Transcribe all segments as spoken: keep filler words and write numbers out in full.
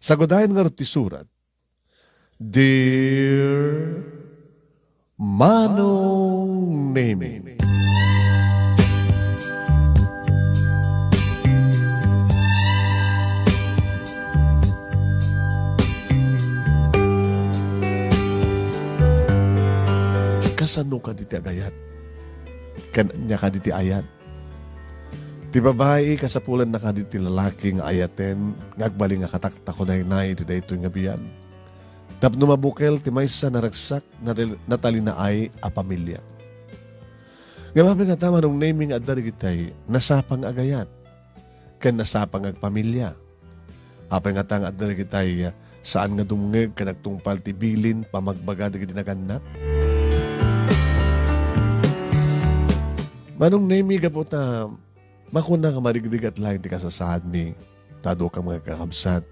Sagudayen ngarud ti surat, Dear Manong Nemi. Kasano kadi ti agayat? Ken ania kadi ti ayat? Ti babai, kasapulanna kadi ti lalaki nga ayaten nga agbalin nga kataktakunaynay iti daytoy nga biag. Tapno mabukel ti maysa naragsak, natal-, natalinaay a pamilia. Ngem apay ngata, Manong Nemi, nga adda dagitay nasapa nga agayat ken nasapa nga agpamilia? Apay ngata nga adda dagitay, ah, saan nga dumngeg ken agtungpal ti bilin pamagbaga dagiti nagannak? Manong Nemi, gapu ta makuna nga marigrigat laeng ti kasasaadmi, ta adukam nga kakabsat.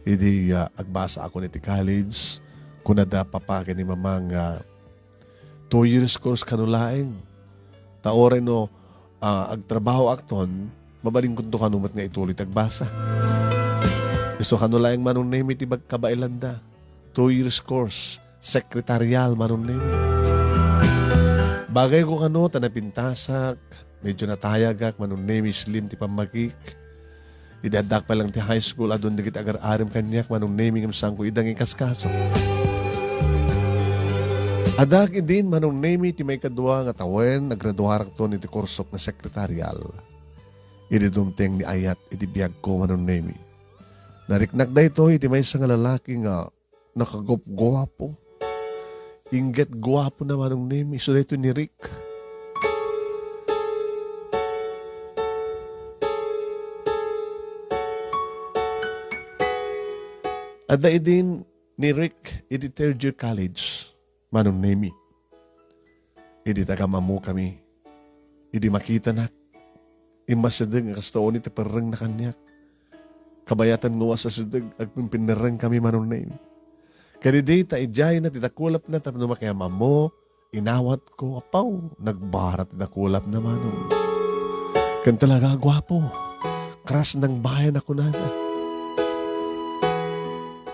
Idi, ah, agbasaakon iti college, kunada papa ken ni mama nga two years course kano laeng. Ta uray no, ah, agtrabahoakton, mabalinkonto kano met nga ituloy ti agbasa. Isu kano laeng, Manong Nemi, ti bag-, kabaelanda. Two years course, secretarial, Manong Nemi. Bagayko kano ta napintasak, medyo natayagak, Manong Nemi, slim ti pammagik. Idi addaak pay lang ti high school, adun dagiti agar-arem kaniak, Manong Nemi, ngem saanko ida nga ikaskaso. Addaak idin, Manong Nemi, ti maikadua nga tawen, nagraduarakton iti kursok nga sekretarial. Idi dumteng ni ayat iti biagko, Manong Nemi, nariknak daytoy iti maysa nga lalaki nga nakagupguapo. Inggit guapona, Manong Nemi. Isu daytoy ni Rick. Adda idin ni Rick iti third year college, Manong Nemi. Idi taga-Mamo kami, idi makitanak, immasideg nga kasta unay ti perrengna kaniak. Kabayatan nga uwas a sideg, agpimpinnerreng kami, Manong Nemi. Ken idi ta idiayna ti dakulapna tapno makiam-ammo, inawatko, apaw, nagbara ti dakulapna, Manong. Ken talaga a guapo. Crush ng bayan a kunada.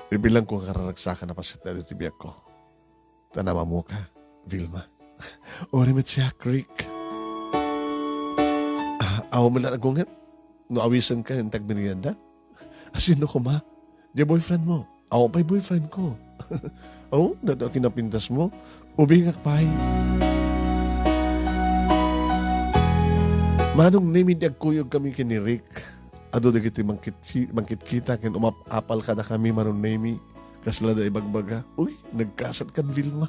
Bibilangko nga kararagsakan a paset daytoy ti biagko. Ta namammoka, Vilma. Uray met siak, Rick. Ah, awan met la agunget no awisenka inton agmerienda? Ah, sino koma? Diay boyfriend mo? Awan pay boyfriend ko. Oh, daytoy a kinapintas mo? Ubingak pay. Manong Nemi, idi agkuyog kami ken ni Rick, adu dagiti mangkitsi-, mangkitkita ken umap-apal kadakami, Manong Nemi. Kasla da ibagbaga, "Uy, nagkasatkan, Vilma.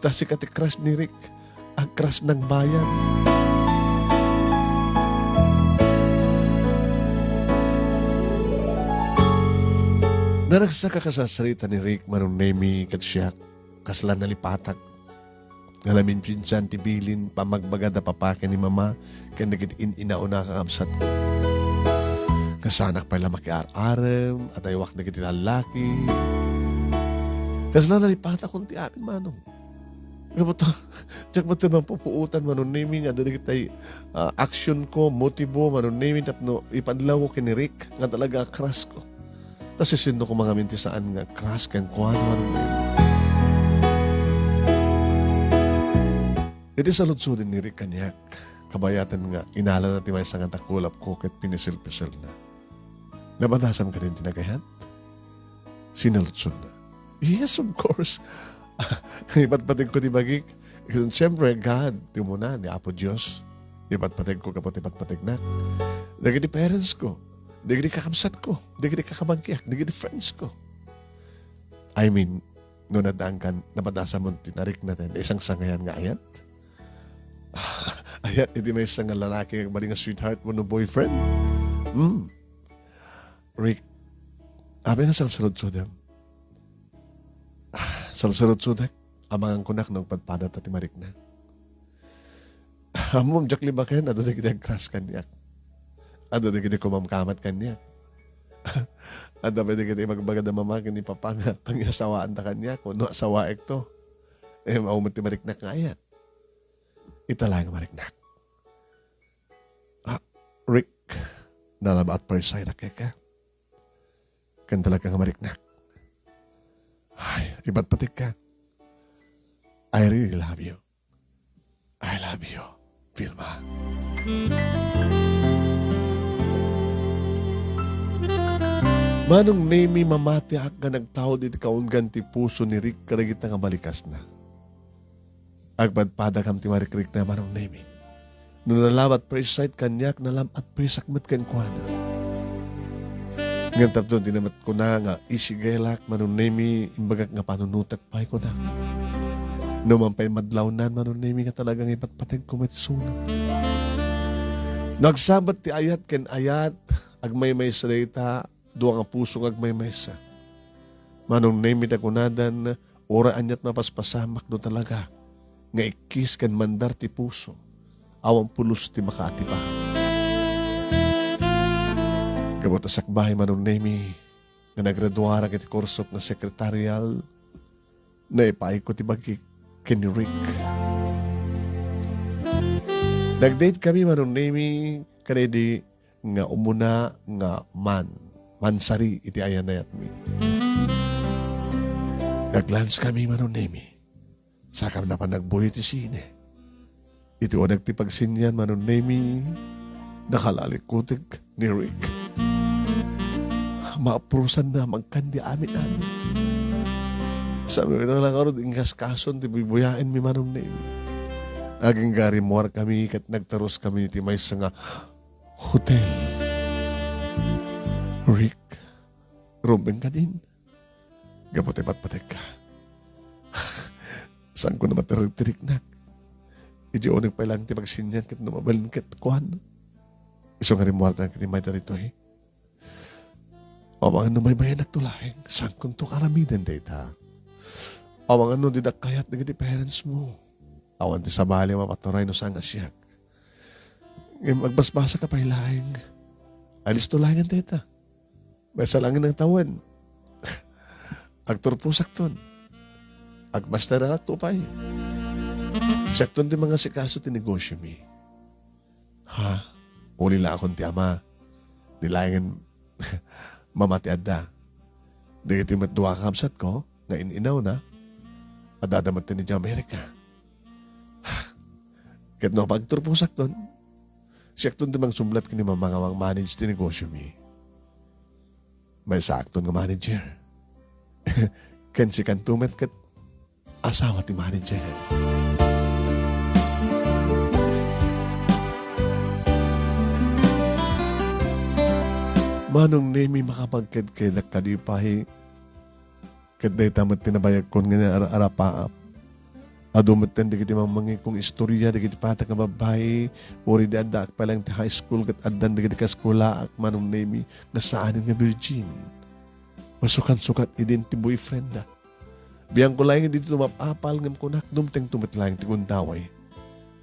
Ta sika ti crush ni Rick. Ag-crush ng bayan." Naragsak a kasasarita ni Rick, Manong Nemi, ket siak. Kasla nalipatak. Nga naminpinsan ti bilin, pamagbaga da papa ken ni mama, ken dagiti in-inauna a kakabsatko. Kasaanak pay la makiar-arem, adaywak dagiti lallaki. Kasla nalipatakon ti amin, Manong. Gapu ta, diak met mapupuotan, Manong Nemi, nga adda dagiti, ah, action ko, motibo, Manong Nemi, tapno ipadlawko ken ni Rick, nga talaga a crush ko. Ta sisino koma ngamin ti saan nga crush kenkuana, Manong Nemi? Iti saludsoden ni Rick kaniak, kabayatan nga inalana ti maysa nga dakulapko ket pinisilpiselna. Nabadasam kadin ti nagayat? Sinaludsodna. Yes, of course. Ipatpategko ti bagik. Siyempre, God, ti umuna, ni Apo Dios. Ipatpategko gapu ti patpategnak. Dagiti parents ko. Dagiti kakabsatko, dagiti kakabangkiak, dagiti friends ko. I mean, no naddaankan, nabadasamon ti narikna ti naisangsangayan nga ayat? Ayat iti maysa nga lalaki nga agbalin nga sweetheart wenno boyfriend? Hmm. Rick, apay nga salsaludsodem? Salsaludsodek, amangan kunak no agpadpadata ti marikna. Ammom, diak libaken, adu dagiti agcrush kaniak. Adu dagiti kumamkamat kaniak. Adda pay dagiti ibagbaga da mama ken ni papa nga pangiasawaanta kaniak, wenno asawaekto. Em, awan met ti mariknak nga ayat. Ita laeng nga mariknak. Ah, Rick, nalabaat pay sayda keka. Ken talaga nga mariknak. Ay, ipatpategka. I really love you. I love you, Vilma. Manong Nemi, mamatiak nga nagtaud iti kaunggan ti puso ni Rick kadagita nga balikasna. Agpadpadakam ti marikrikna, Manong Nemi. No nalab at first sight kaniak, nalab at first sight met kenkuana. Ngem tapno di na met kuna nga isigelak, Manong Nemi, imbagak nga panunotek pay kunak. No man pay madlawnan, Manong Nemi, nga talaga nga ipatpategko met isuna. No agsabat ti ayat ken ayat, agmaymaysa dayta, dua nga puso nga agmaymaysa. Manong Nemi, ta kunadan, uray aniat mapaspasamak no talaga nga ikkis ken mandar ti puso, awan pulos ti makaatipang. Gapu ta sakbay, Manong Nemi, nga nagraduarak iti kursok nga sekretarial, naipaayko ti bagik ken ni Rick. Nag-date kami, Manong Nemi, kadaydi nga umuna nga man, mansari iti ayanayatmi. Nag-lunch kami, Manong Nemi. Saka napan nagbuy iti sine. Iti uneg ti pagsinian, Manong Nemi, nakalalikud ni Rick. Maaprusanna, mangkandi amin-amin. Saanmi na lang ngarud inkaskason ti buybuyaenmi, Manong Nemi. Agingga rimmuar kami ket nagtarus kami iti maysa nga hotel. Rick, rumbeng kadin. Gapu ta ipatpategka. Saanko na matiriktiriknak. Iti uneg pay laeng ti pagsinian ket no mabalin ket kuan. Isu nga rimmuarda ket immay daytoy. Amangan no baybayanakto laeng, saankonto nga aramiden dayta. Amangan no didak kayat dagiti parents mo. Awan ti sabali a mapaturay no saan nga siak. Ngem agbasbasaka pay laeng. Alisto laengen dayta. Maysa laengen nga tawen. Agturposakton. Agmasterarakto pay. Siakton ti mangasikaso ti negosyomi. Ha? Uli laeng ti ama. Di laengen mamati adda. Dagiti met dua a kabsatko nga in-inawna, adda metten idiay Amerika. Ket no pagturposakton, siakton ti mangsublat ken ni mama nga mang-manage ti negosyomi. Maysaakton nga manager. Ken sikanto met ket asawa ti manager. Manong Nemi, makapagkedkedak kadi pay. Ket dayta met ti nabayagkon nga ar-, arapaap. Adu metten dagiti mangmangi kong istorya dagiti patag nga babbai, uray di addaak pay laeng ti high school ket addan dagiti kaskolaak, Manong Nemi, nga saanen nga virgin. Masukansukat idin ti boyfriendda. Biangko laeng idi tumap-apal ngem kunak, dumtengto met laeng ti gundaway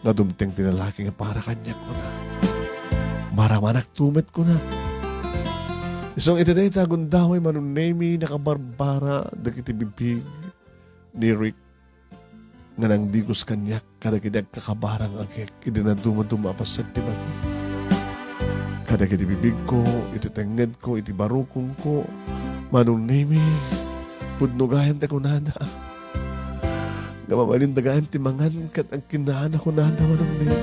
nga dumteng ti lalaki nga para kaniak, kunak. Maramanakto met, kunak. Isu nga iti dayta gundaway, Manong Nemi, nakabarbara dagiti bibig ni Rick nga nangdigos kaniak kadagiti agkakabara nga agek idi nadumaduma a paset ti bagi. Kadagiti bibigko, iti tengngedko, iti barukongko, Manong Nemi, pudno gayam ti kunada. Nga mabalinda gayam ti mangan ket agkinnaana kunada, Manong Nemi.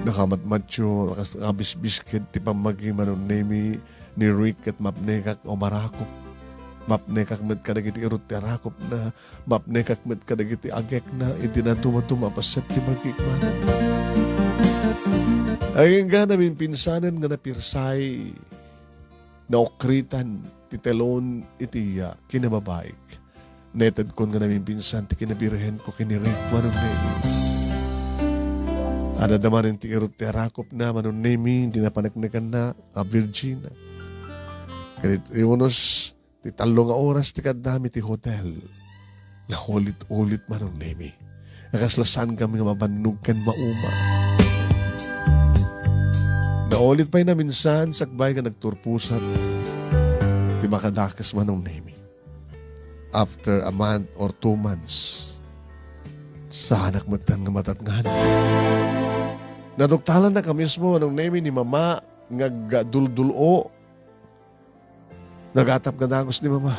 Nakamatmatio, nakas-, nakabisbisked ti pammagi, Manong Nemi, ni Rick ket mapnekak a umarakop. Mapnekak met kadagiti irut ti arakopna, mapnekak met kadagiti agekna, iti nadumaduma a paset ti bagik, Manong. Agingga naminpinsanen nga napirsay, naukritan ti telon iti, ah, kinababaik. Netedkon nga naminpinsan ti kinabirhenko ken ni Rick, Manong Nemi. Adda manen ti irut ti arakopna, Manong Nemi, iti napaneknekanna a virgin. Ket iti unos ti tallo nga oras ti kaddami ti hotel. Naulit-ulit, Manong Nemi. Nga kasla saankami nga mabannog ken mauma. Naulit pay naminsan, sakbay nga nagturposak ti makadakes, Manong Nemi. After a month or two months, saanak metten nga madatngan. Naduktalannaka mismo, Manong Nemi, ni Mama nga agduldul-o. Nagatap nga dagus ni Mama.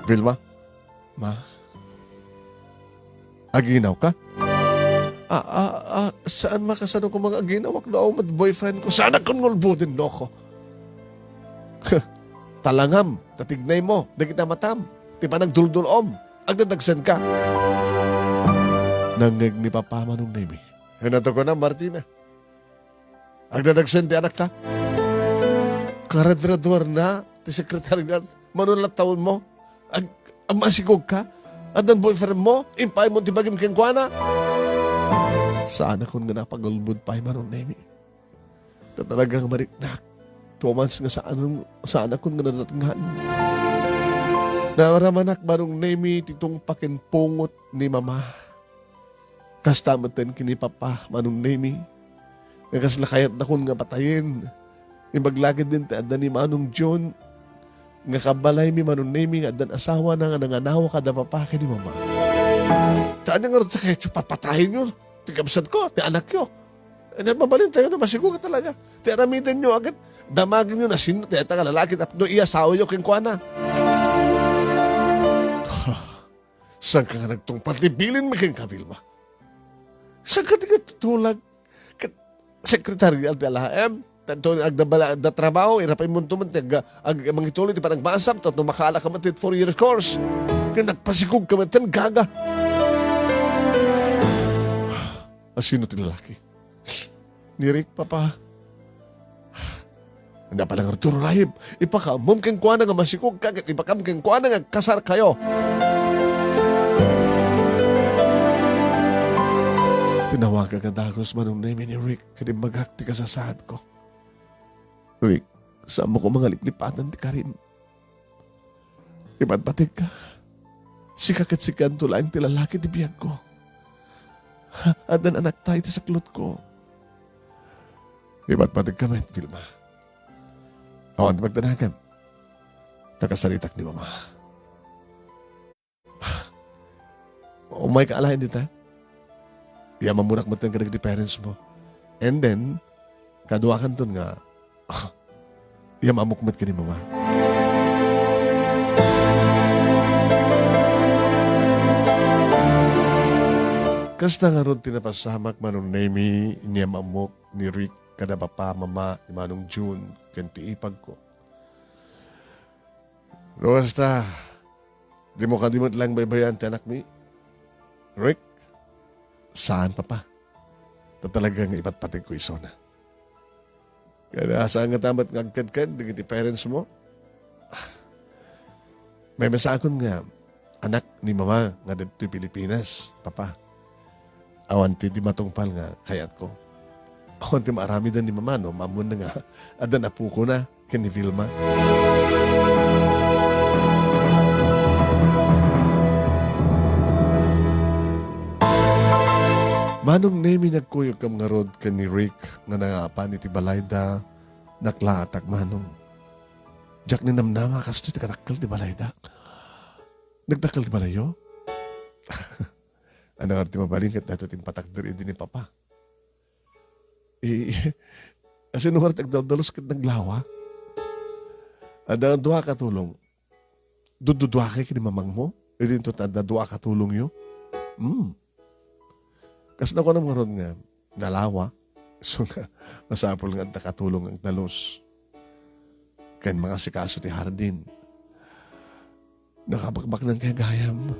Vilma? Ma? Aginawka? Ah, ah, ah, saan, Ma, kasano ko nga aginawak no awan met boyfriend ko? Saanak kon ngulbuden, loko. Talangam, tatignaymo, dagita matam, ti panagduldul-om, agdadagsenka. Nangngeg ni Papa, Manong Nemi. Hinato ko na, Martina. Agdadagsen ti anakta. Karadradwarna ti sekretariat. Mano latta wenno? Ag-, agmasikogka? Addan boyfriend mo? Impaay mo ti bagim kenkuana? Saanak kon nga napagulbod pay, Manong Nemi. Ta talaga nga mariknak. Two months nga saan, saanak kon nga nadatngan. Naaramanak, Manong Nemi, ti tungpa ken pungot ni Mama. Kasta metten ken ni Papa, Manong Nemi, nga kasla kayatnakon nga patayen. Imbag la ketdin ti adda ni Manong Jun, nga kabalaymi, Manong Nemi, nga addan asawana nga nanganawa kada Papa ken ni Mama. Ta ania ngarud ti kayatyo, papatayenyo ti kabsatko, ti anakyo? Ania, mabalintayo no masikog talaga. Ti aramidenyo, agat, damagenyo no sino ti dayta nga lalaki tapno iasawayo kenkuana. Saanka nga nagtungpal ti bilinmi kenka, Vilma? Saanka ti nga tutulag ket sekretarial ti alaem? Tanto agda bala-, da trabaho, irapaymon to man ti ag-, ag-, mangituloy ti panagmaasam, tapno makaalaka met ti four-year course. Ket nagpasikogka met, gaga. Asino ti lalaki? Ni Rick, Papa. Ania pay ngarud, Arturo, rahib. Ipakaammom kenkuana nga masikogka ket ibagam kenkuana nga agkasarkayo. Tinawagak a dagus, Manong Nemi, ni Rick ket imbagak ti kasasaadko. Rick, saanmo koma nga liplipatan ti karim. Ipatpategka. Sika ket sikanto laeng ti lalaki ti biagko. Addan anakta iti saklotko. Ipatpategka met, Vilma. Awan ti pagdanagam. Ta kasaritak ni Mama. Umayka alaen dita. Iamammonak metten kadagiti parents mo. And then, kaduakanton nga, iamamok met ken ni Mama. Kasta ngarud ti napasamak, Manong Nemi, iamamok ni Rick kada Papa, Mama, ni Manong Jun, ken ti ipagko. No kasta, dimo kadi met laeng baybay-an ti anakmi, Rick? Saan, Papa. Ta talaga nga ipatpategko isuna. Kada saan ngata met nga agkedked dagiti parents mo? Maymaysaakon nga anak ni Mama nga ditoy Pilipinas, Papa. Awan ti di matungpal nga kayatko. Awan ti maaramiden ni Mama no maammonna nga addan apokona ken ni Vilma. Manong Nemi, nagkuyokkam ngarud ken ni Rick nga nangapan iti balayda, naklaatak, Manong. Diak ninamnama kastoy ti kadakkel ti balayda. Nagdakkel ti balayyo? Ania ngarud ti mabalin ket daytoy ti impatakder idi ni Papa? Eh, asino ngarud ti agdaldalos ket naglawa? Adda dua ka tulong. Dududuakay ken ni mamangmo? Idinto ta adda dua ka tulongyo? Hmm. Kasla kunak ngarud nga nalawa. So nga, masapul nga adda ka tulong nga agdalus. Ken mangasikaso ti hardin. Nakabakbaknang kay gayam.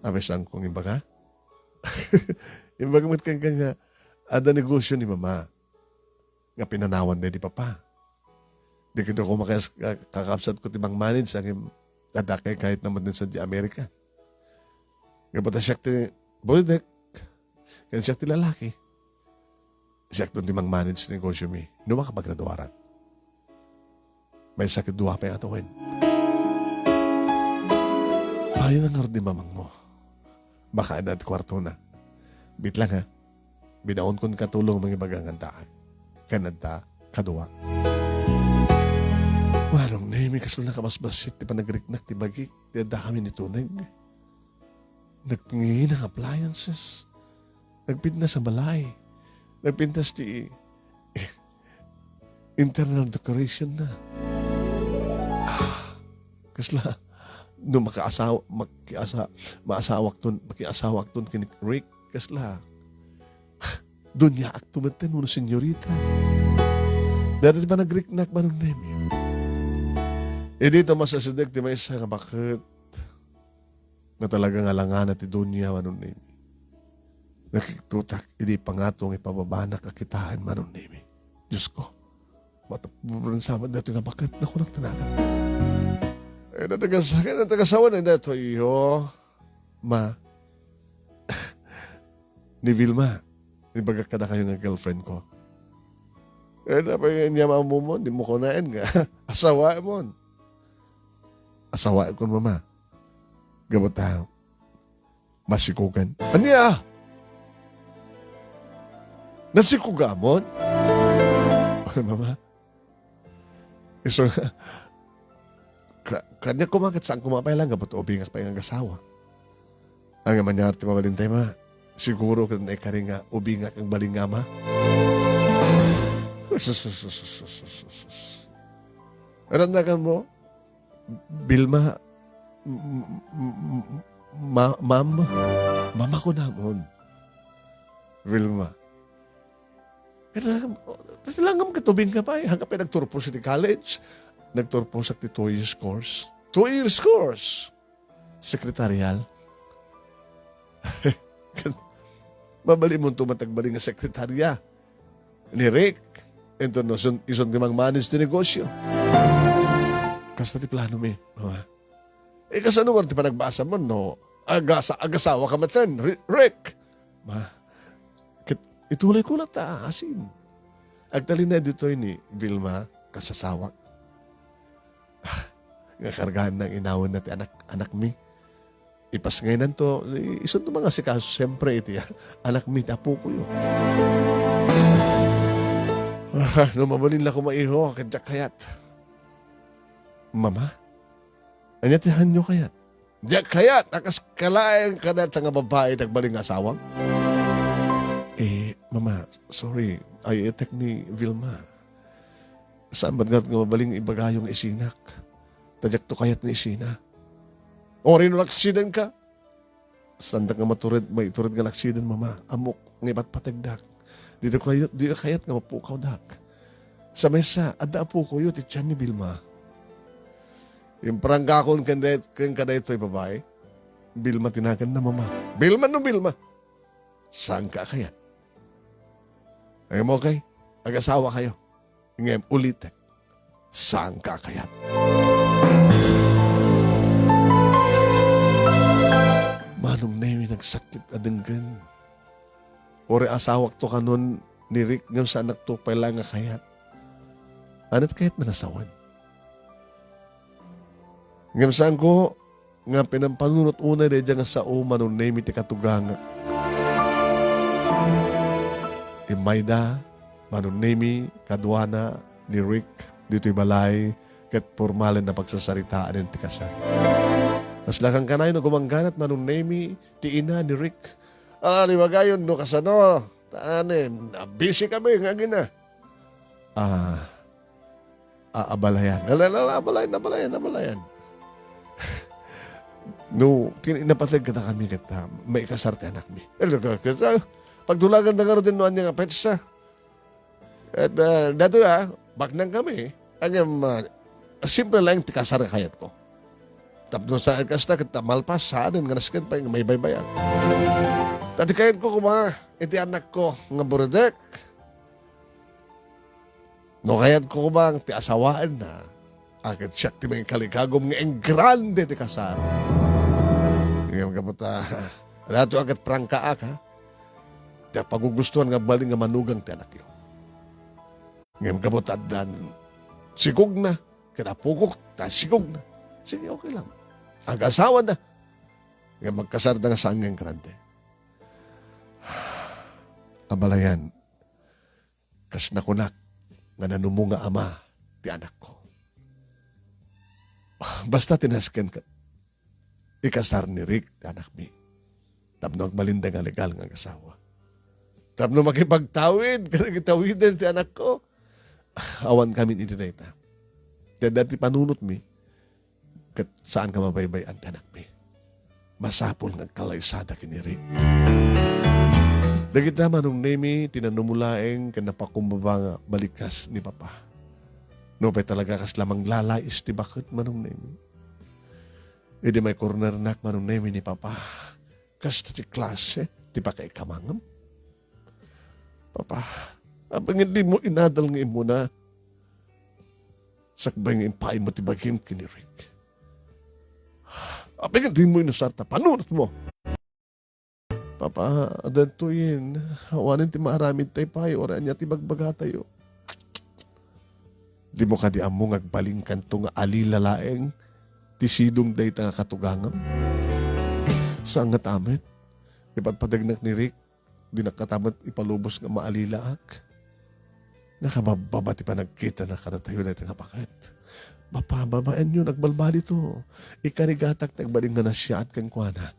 Apay, saan kong imbaga? Imbaga met kenka nga adda negosyo ni Mama nga pinanawan daydi Papa. Di kadi koma kas-, ka-, kakabsatko ti mangmanage, ngem adda kay kayatna met sadiay Amerika. Ngem ta siak ti buildek, ken siak ti lalaki. Siakton ti mangmanage ti negosyomi no makapagraduarak. Maysa ket dua pay a tawen. Ayanna ngarud ni mamangmo. Makaadda ti kuartona. Bitlang, ha? Binaonkon katulong mangibaga nga addaak ken adda kadua. Manong Nemi, kasla nakabasbasit ti panagriknak ti bagik ti addakami ni Tuneg. Nagpangina nga appliances. Nagpintas a balay. Nagpintas ti internal decoration na. Kasla, no makaasawa, makiasa-, maasawakton, makiasawakton ken ni Rick, kasla, duniaakto metten wenno senyorita. Dayta ti panagricknak, Manong Nemi. Idi ta masasideg ti maysa nga baket nga talaga nga langana ti dunia, Manong Nemi. Nakiktutak idi pangato nga ipababanak a kitaen, Manong Nemi. Diyos ko, matapuran sa amin daytoy nga baket, nakunak tinagan. Eh, natagas-, natagasawaan na daytoy, iyo. Ma, ni Vilma, ibagak kadakayo nga girlfriend ko. Eh, napay nga inyam amumon, di mo kunaen nga. Asawa mon. Asawa ko, mama. Gapu ta, masikugan. Ania? Nasikugamon? Ay, mama. Isu nga, ka-, kaniak koma ket saan koma pay lang, gapu ta ubingak pay nga agasawa. Ania manen ti mabalin tay, ma? Siguro ket naikari nga ubingak nga agbalin nga ama. Sus, sus, sus. Ano nagan mo? Vilma, m-, m-, m-, ma-, ma'am, mama ko namon. Vilma. Kailangan, kailangan mo katubing ka pa eh. Hanggang pa nagturpos iti college, nagturposak ti two years course. Two years course. Sekretarial. Mabalin mo ito matagbalin nga sekretarya ni Rick. Ento no, isun, isun ti mangmanage ti negosyo. Kasta ti plano mi, mama. Eh, kasano man ti panagbasa mo, no? Agasa-, agasawa ka metten, Ri-, Rick. Ma, ket itulay ko latta, asin. Agtalinaed ditoy ni Vilma, kasasawak. Nga kargaan nang inawen na ti anak, anak mi. Ipas ngay nanto, i-, isunto mga sikaso, siyempre, iti, ah, anak mi, ti apo ko yun. Ah, no mabalin la ko maiho, ket diak kayat. Mama? Ania ti hanyo kayat? Diak kayat a kas kalaeng kadata nga babai ti agbalin nga asawam? Eh, mama, sorry. Ay, etek ni Vilma. Saan man ngarud nga mabalin nga ibagayo nga isinak? Ta diakto kayat nga isina. Uray no naksiden ka? Saandak nga matured, maitured nga naksiden, mama. Ammok nga ipatpategdak. Dito kayo, di kayat nga mapukawdak. Sa maysa, adda apo ko yu, ti tiyan ni Vilma. Imprangkakon ken day-, ken kadaytoy babai. Vilma ti naganna, mama. Vilma no Vilma. Saanka a kayat? Ay mo kay, agasawa kayo. Ngem ulitek, saanka a kayat. Manong Nemi, nagsakit a denggen. Uray asawakto kanon ni Rick ngem saanakto pay laeng a kayat. Ania ti kayatna nga sawen? Ngem saanko nga pinampanunot unay daydiay nga sao, Manong Nemi, ti katugangak. Immayda, Manong Nemi, kaduana ni Rick ditoy balay ket pormalen a pagsasaritaen ti kasar. Kasla kankanayon a gumangganat, Manong Nemi, ti ina ni Rick. Ah, di bagayon no kasano. Ta anen, busy kami nga agina. Ah, a-, abalayan. Ala, ala, ala, abalayan, abalayan, abalayan. No, kin-, napateg kadakami ket, ah, maikasar ti anakmi. Ala, ka-, ka-, pagtulagan da ngarud no ania nga petsa. Et, ah, datoy, ah, baknang kami. Ngem, ah, simple laeng ti kasar nga kayatko. Tapno sa kasta ket ta malpas, saanen nga nasken pay nga maibaybayag. Ta ti kayatko koma iti anakko nga buredek. No kayatko koma ti asawaenna, a ket siak ti mangikalikagum nga engrande ti kasar. Ngem gapu ta, datoy a ket prangkaak, ha? Ti pagugustuan nga agbalin nga manugang ti anakyo. Ngem gapu ta addan sikogna, ket apokok ta sikogna. Sige, okay lang. Agasawa na. Ngem magkasar da nga saan nga engrande. Abalayan, kas nakunak nga nanumo nga ama ti anakko. Basta ti nasken ket ikasar ni Rick ti anakmi. Tapno agbalinda nga legal nga agasawa. Tapno makipagtawid, kadagiti awiden ti anakko. Awan kami iti dayta. Ti adda ti panunotmi, Ket saan nga mabaybay-an ti anakmi. Masapul nga agkalaysada ken ni Rick. Dagita, Manong Nemi, ti nanumulaeng ken napakumbaba nga balikas ni Papa. Nupay talaga kasla manglalais ti baket, Manong Nemi. Idi maikornernak, Manong Nemi, ni Papa, kasta ti klase ti pakaikamangam. Papa, apay nga dimo inadal nga immuna? Sakbay nga impaaymo ti bagim ken ni Rick. Apay nga dimo inusar ta panunotmo? Papa, adtoyen, awanen ti maaramidtayo pay, uray ania ti ibagbagatayo. Dimo kadi ammo nga agbalinkanto nga alila laeng ti sidong dayta nga katugangam? Saan ngata met, ipadpadegnak ni Rick, dinak ngata met ipalubos nga maalilaak. Nakababbaba ti panagkitana kadatayo dayta nga baket. Papa, babaenyo, agbalbalito. Ikarigatak ti agbalin nga nasiaat kenkuana.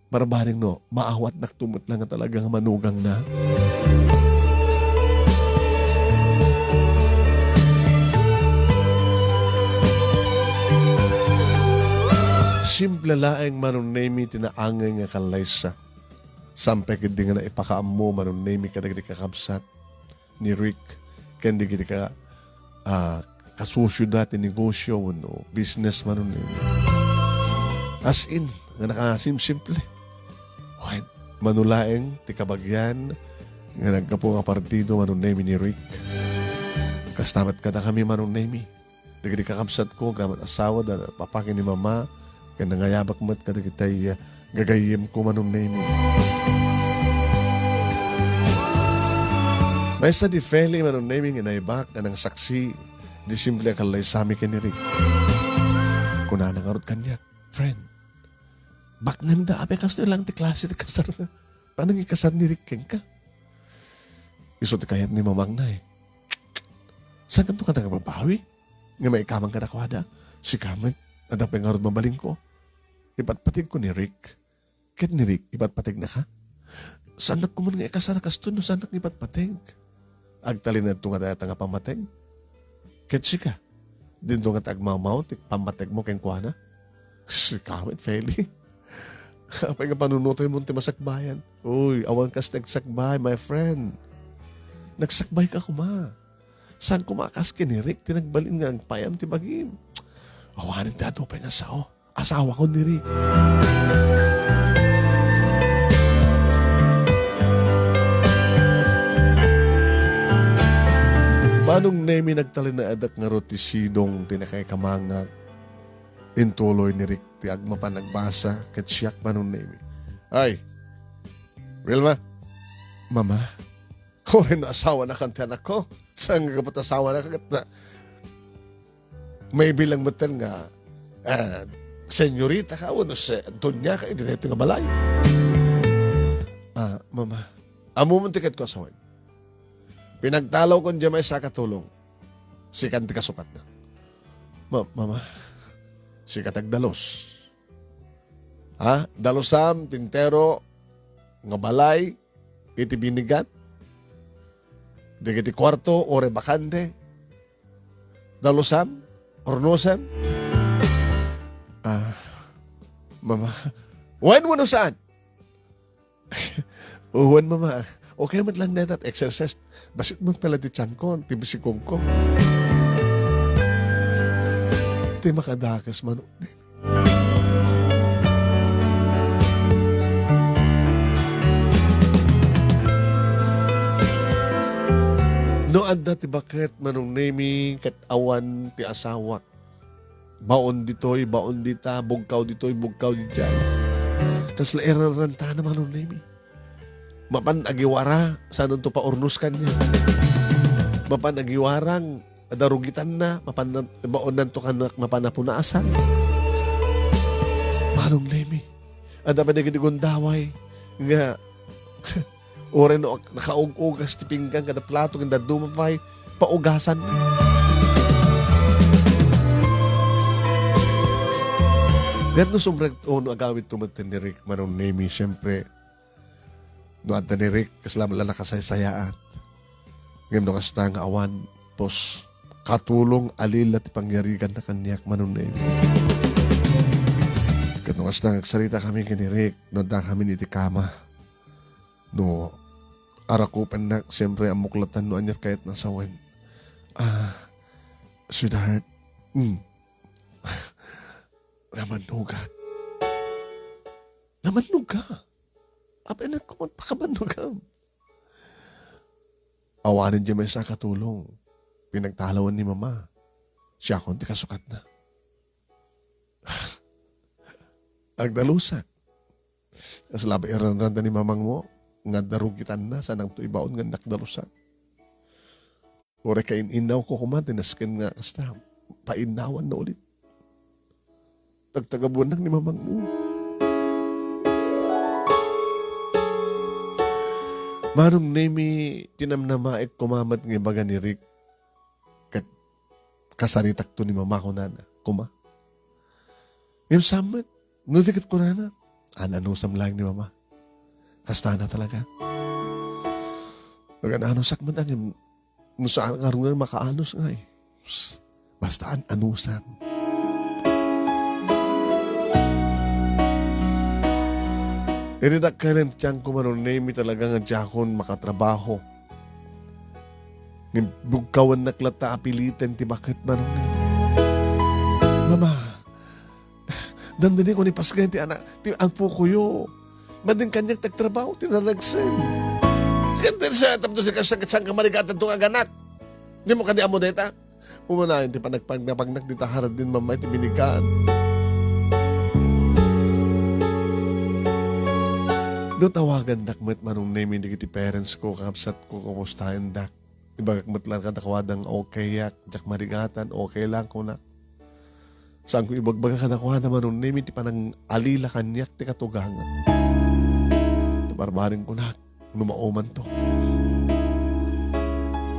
Barbareng no, maawatnakto met la nga talaga nga manugangna. Simple laeng, Manong Nemi, ti naangay nga kallaysa. Saan pay ketdi nga naipakaammo, Manong Nemi, kadagiti kakabsat ni Rick ken dagiti ka, ah, kasosioda ti negosio wenno business, Manong Nemi. As in, nga nakasimsimple. Wen, mano laeng ti kabagian nga naggapu nga partido, Manong Nemi, ni Rick. Kasta met kadakami, Manong Nemi. Dagiti kakabsatko, gapu met asawa da papa ken ni mama, ken nangayabak met kadagiti, ah, gagayyemko, Manong Nemi. Maysa di Feli, Manong Nemi, nga naibak nga nangsaksi di simple a kallaysami ken ni Rick. Kunana ngarud kaniak, "Friend, baknangda, apay kastoy lang ti klase ti kasar, panangikasar ni Rick kenka? Isu ti kayat ni mamangna, eh. Saankanto kadi nga agbabawi nga maikamang kadakuada? Sika met, adda pay ngarud mabalinko. Ipatpategko ni Rick." Ket ni Rick, ipatpategnaka? Saannak koman nga ikasar a kastoy no saannak nga ipatpateg. Agtalinaedto nga dayta nga pammateg? Ket sika, dinto nga ti agmawmaw ti pammategmo kenkuana? Sika met, Feli. Apay nga panunotaymon ti masakbayan? Uy, awan kas ti agsakbay, my friend. Nagsakbayka koma. Saan koma a kas ken ni Rick ti nagbalin nga agpayam ti bagim? Awanen ti adu pay nga sao. Asawako ni Rick. Manong Nemi, nagtalinaedak ngarud ti sidong ti nakaikamangak. Intuloy ni Rick ti agmapan agbasa ket siak, Manong Nemi. Ay, Wilma. Mama. Uray no asawanakon ti anakko. Saan nga gapu ta asawanaka ket na, maibilang metten nga, ah, senyorita ka, wenno se-, doña ka, idi daytoy nga balay. Ah, mama, ammom ti ket ko a sawen. Pinagtalawkon diay maysa a katulong. Sikan ti kasukatna. Ma-, mama, sika ti agdalus. Ha? Dalusam ti entero nga balay iti binigat. Dagiti kuarto, uray bakante. Dalusam, urnosem. Ah, mama. Wen, wenno saan? Wen, mama. Okay met lang dayta, exercise. Bassit met pala ti tianko, ti bisikongko. Ti makadakes, Manong Nemi. No adda ti baket, Manong Nemi, ket awan ti asawak. Baon ditoy, baon dita, bugkaw ditoy, bugkaw didiay. Kasla irarantana, Manong Nemi. Mapan agiwara, saanto paurnos kaniak. Mapan agiwarang, darugitanna, mapan na-, baonnanto kaniak, mapan a punasan. Manong Nemi, adda pay dagiti gundaway nga uray no nakaug-ugas ti pinggan kada plato, ken dadduma pay, paugasan. Ket no sumrek-, o no agawidto met ni Rick, Manong Nemi, siyempre, no adda ni Rick, kasla met la nakasaysayaat. Ngem no kasta nga awan, pos, katulong a lila ti pangyariganna kaniak, Manong Nemi. Basta agsaritakami ken ni Rick no addakamin iti kama. No arakupennak, siyempre, ammok latta no ania ti kayatna a sawen. "Ah, sweetheart, mm, namannogak." "Namannogka? Apay, ania koma ti pakabannogam?" "Awanen diay maysa a katulong. Pinagtalawen ni Mama. Siakon ti kasukatna." Agdalusak. Kasla pay iranranta ni mamangmo nga adda rugitanna, saanto ibaon nga nagdalusak. Uray kain-innawko koma ti nasken nga kasta, painnawanna ulit. Tagtagabuennak ni mamangmo. Manong Nemi, tinamnamaek koma met nga ibaga ni Rick ket kasaritakto ni Mama, kunana koma. Ngem saan met, no di ket kunana, an-anusam laeng ni Mama. Kastana talaga. Nagan-anusak met, ngem no saan ngarud nga makaanus ngay. Psst, basta an-anusam. Iti dakkel ti tiangko, Manong Nemi, talaga nga diakon makatrabaho. Ngem bugkawennak latta a piliten ti baket, Manong Nemi. Mama, dandanikon ipasngay ti anak, ti apukoyo. Madin kaniak ti agtrabaho, ti naragsen. Ket dayta, tapno sika, saan ka marigatan to nga aganak? Dimo kadi ammo dayta? Umanayon ti panagpagnapagnak dita hardin, Mama, iti binigat. No tawagandak met, Manong Nemi, dagiti parents ko, kabsat ko, kumustaendak. Ibagak met laeng kadakuada nga okayak, diak marigatan, okay lang, kunak. Saanko ibagbaga kadakuada, Manong Nemi, ti panangalila kaniak ti katugangak. Nabarbaring kunak, no maumanto.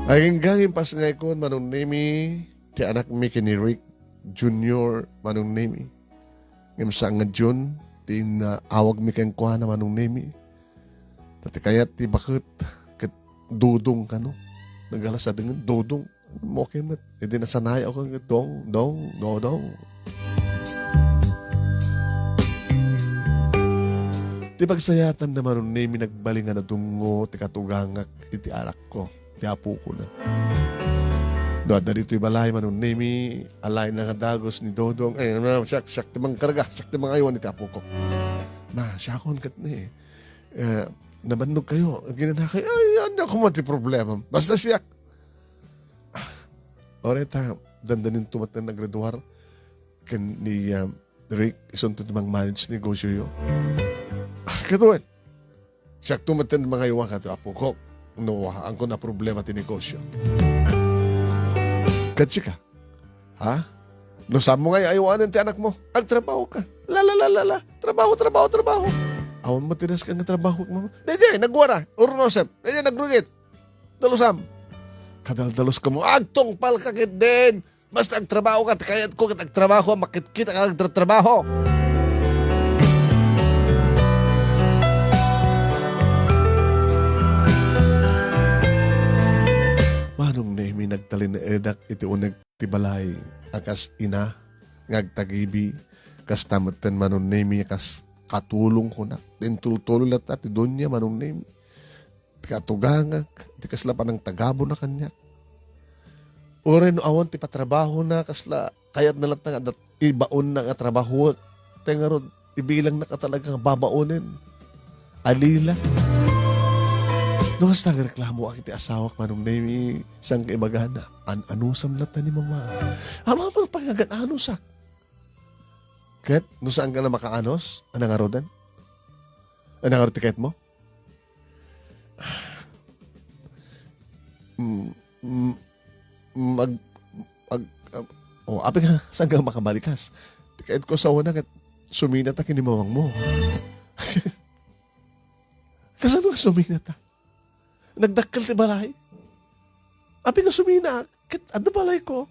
Agingga nga impasngaykon, Manong Nemi, ti anakmi ken ni Rick Junior, Manong Nemi. Ngem saan nga Jun ti innaawagmi kenkuana, Manong Nemi. Ta ti kayat ti baket ket Dodong kano. Nagalasadengen, Dodong. Mo ket met. Idi nasanayak ket Dong, Dong, Dodong. Ti pagsayaatna, Manong Nemi, nagbalin nga nadungngo ti katugangak iti anakko, ti apokona. No adda ditoy balay, Manong Nemi, alaenna nga dagus ni Dodong. Eh, na, siak, siak ti mangkarga, siak ti mangaywan iti apokok. Ma, siakon ket ni, eh, nabannogkayo, aginanakayo. Ay, ania koma ti problema? Basta siak. Uray ta, dandaninto met nga nagreduar ken ni, ah, Rick, isunto ti mang-manage ti negosioyo. Ah, ket wen, siakto met ti mangaywa kadto, apokok, no, ah, saankon a problema ti negosio. Ket sika, ha? No saanmo nga ay-aywanen ti anakmo, agtrabahoka. La, la, la, la, la. Trabaho, trabaho, trabaho. Awan met ti nasken nga trabaho, Mama. Daydiay, nagwara. Urnosem. Daydiay, nagrugit. Dalusam. Kadaldaluska mo. Agtungpalka ketdin. Basta agtrabahoka, ti kayatko ket agtrabaho, makitkita ka agtratrabaho. Manong Nemi, nagtalinaedak iti uneg ti balay a kas ina nga agtagibi, kasta metten, Manong Nemi, a kas katulong, kunak. Intultuloy latta ti dunia, Manong Nemi. Ti katugangak, ti kasla panangtagabona kaniak. Uray no awan ti patrabahona, kasla kayatna latta nga dat-, ibaonna nga trabahoek. Tay ngarud, ibilangnak a talaga nga babaonen. Alila. No kasta, agreklamoak iti asawak, Manong Nemi, saan nga ibagana, an-anusam latta ni Mama. Ama, pang pangagan-anusak. Ket, no saan ka na makaanus, ania ngaruden? Ania ngarud ti kayatmo? Mm, mm, mm, ag-, ag-, ag-, oh, apay nga, saan ka makabalikas? Ti kayatko, sawana ket suminata ken ni mamangmo. Kasano nga suminata? Nagdakkel ti balay. Apay nga suminaak, ket adda balayko.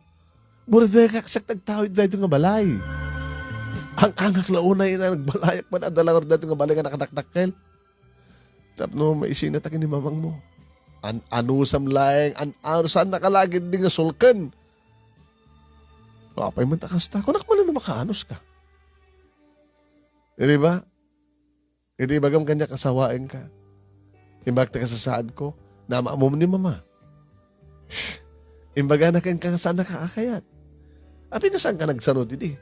Buradekak, siak ti agtawid daytoy nga balay. Ang-angak la unay nga nagbalayak man, adda la ngarud daytoy nga balay nga nakadakdakkel. Tapno maisinata ken ni mamangmo. An-anusam laeng, an-, ano, saan nakalagid di nga sulken? Apay man ta kasta? Kunak man no makaanus ka. Di ba? Idi ibagam kaniak a sawaenka, imbagak ti kasasaadko, naammoam ni Mama. Imbagana kenka nga saannaka a kayat. Apay nga saanka nagsanud idi?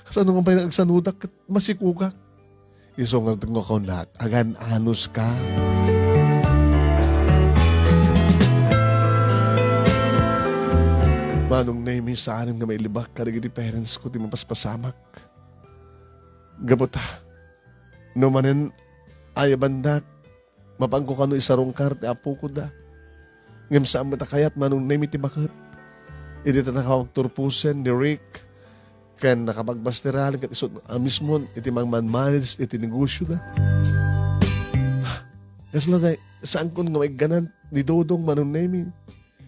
Kasano nga pay nga agsanudak ket masikogak? Isu ngarud nga kunak, agan-anos ka. Manong Nemi, saanen nga mailibak kadagiti parents ko ti mapaspasamak. Gapu ta, no manen ayabandak, mapanko kano isarungkar ti apoko da. Ngem saan met a kayat, Manong Nemi, ti baket. Idi ta nakapagturposen ni Rick ken nakapagmasteran ket isu a mismo iti mangmanmanage iti negosio da. Kasla day, saankon nga maigganan ni Dodong, Manong Nemi.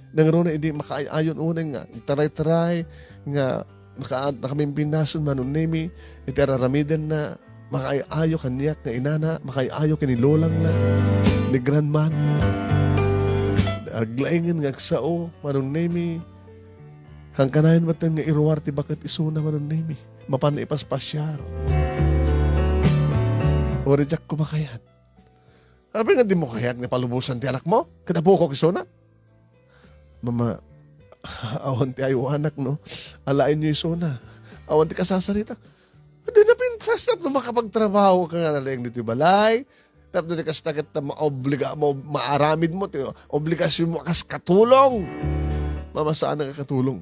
Nangruna idi makaay-ayon unay nga agtaray-taray nga naka-, nakamimpinasen, Manong Nemi, iti ar-aramidenna, makaay-ayo kaniak nga inana, makaay-ayo ken ni lolangna, ni grandmana. Aglaingen nga agsao, Manong Nemi, kankanayon met nga iruar ti baket isuna, Manong Nemi. Mapan ipaspasiar. Uray diak koma kayat. Apay nga dimo kayat nga palubosan ti anakmo? Ket apokok isuna? Mama, awan ti aywanak, no? Alaenyo isuna. Awan ti kasasarita. Di napintas tapno makapagtrabaho ka nga nalaing ditoy balay. Tapno di kasta ket maobliga-, ma-, maaramid mo, ti obligasyon mo kas katulong. Mama, saan nga katulong?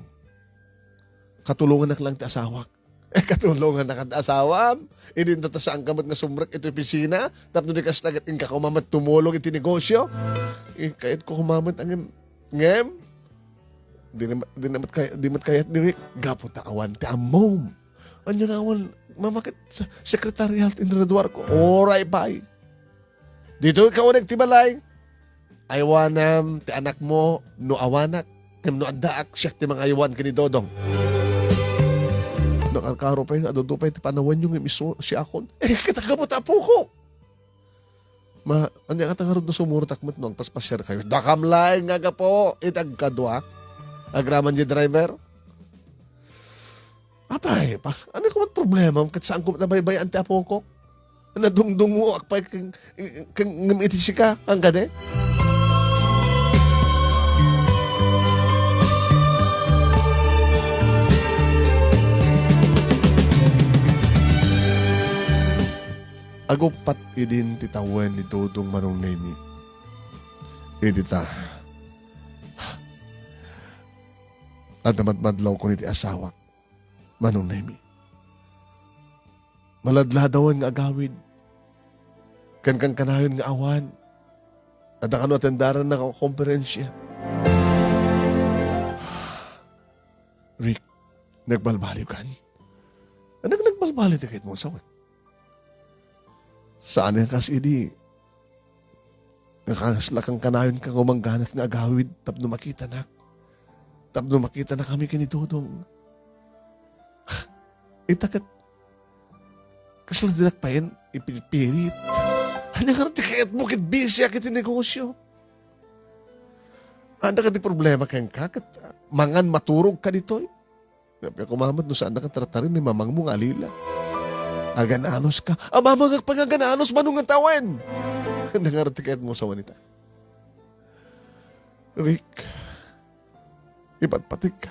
Katulonganak lang ti asawak. Eh, katulonganak ti asawam. Idi ta saanka met nga sumrek iti opisina, tapno di kasta ket inka koma met tumulong iti negosyo. Eh, kayatko koma met ngem, ngem, di na, di na met kay-, di met kayat diri, gapu ta awan ti ammom. Ania nga awan, Mama, ket sa-, secretarial ti inraduarko. Uray pay. Ditoy ka uneg ti balay. Aywanam ti anakmo no awanak, ngem no addaak, siak ti mangaywan ken ni Dodong. Nakarkaro pay nga adu-adu pay ti panawenyo ngem isu, siakon. Eh, ket gapu ta apokok. Ma, ania ngata ngarud no sumurot met no agpaspasiarkayo? Dakam laeng nga gapu iti agkadua. Agraman diay driver. Apay, pa, ania koma ti problemam ket saanko met a baybay-an ti apokok? Nadungdungoak pay ken, ken ngem iti sika, haan kadi? Aguppat idin ti tawen ni Dodong, Manong Nemi. Idi ta, adda madmadlawkon iti asawak, Manong Nemi. Maladladawen nga agawid. Ken kankanayon nga awan. Adda kano atendaran nga konferensia. Rick, nagbalbaliw kan? Nag-, nagbalbaliw ti kayatmo sawen? Saan nga kas idi nga kasla kankanayon ka nga umangganat nga agawid tapno makitanak. Tapno makitanakami ken ni Dodong. Ita ket, kasla dinak payen ipirpirit. Ania ngarud ti kayatmo ket busy iti negosyo? Adda kadi problema kenka ket mangan maturog ka ditoy? Apay koma met no saannak a tartari ni mamangmo nga alila? Agan-anos ka. Amamangak pay nga agan-anos, Manong, nga tawen. Ania ngarud ti kayatmo sawen ita? Rick, ipatpategka.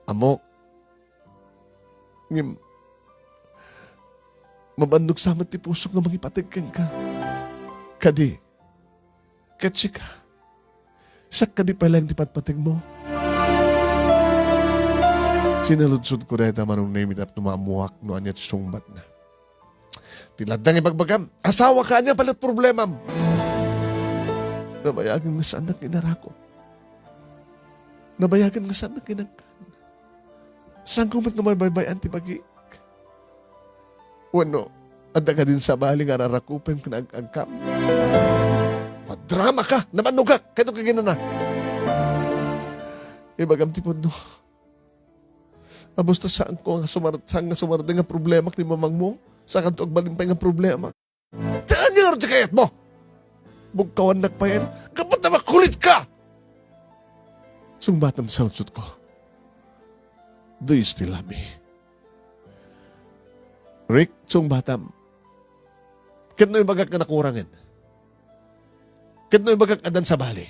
Ammok. Ngem, mabannogsa met ti pusok nga mangipateg kenka. Kadi, ket sika, siak kadi pay laeng ti patpategmo? Sinaludsodko dayta, Manong Nemi, tapno maammoak no ania ti sungbatna. Ti laeng ibagbagam, asawaka, ania pay la ti problemam? Nabayagen nga saannak nga inarakup. Nabayagen nga saannak nga inagkan. Saanko met nga mabaybay-an ti bagik? Wenno, adda kadin sabali nga ar-arakupen ken ag-agkam? Madrama ka! Namannogak! Kayto kaginana! Ibagam ti pudno. Abus ta saanko nga sumar-, saan nga sumardeng nga problemak ni mamangmo? Saankanto agbalin pay nga problema? Ti ania ngarud ti kayatmo? Bugkawannak payen, gapu ta makulitka! Sungbatam ti saludsodko. Do you still love me? Rick, sungbatam. Ket no ibagak nga nakurangen? Ket no ibagak addan sabali?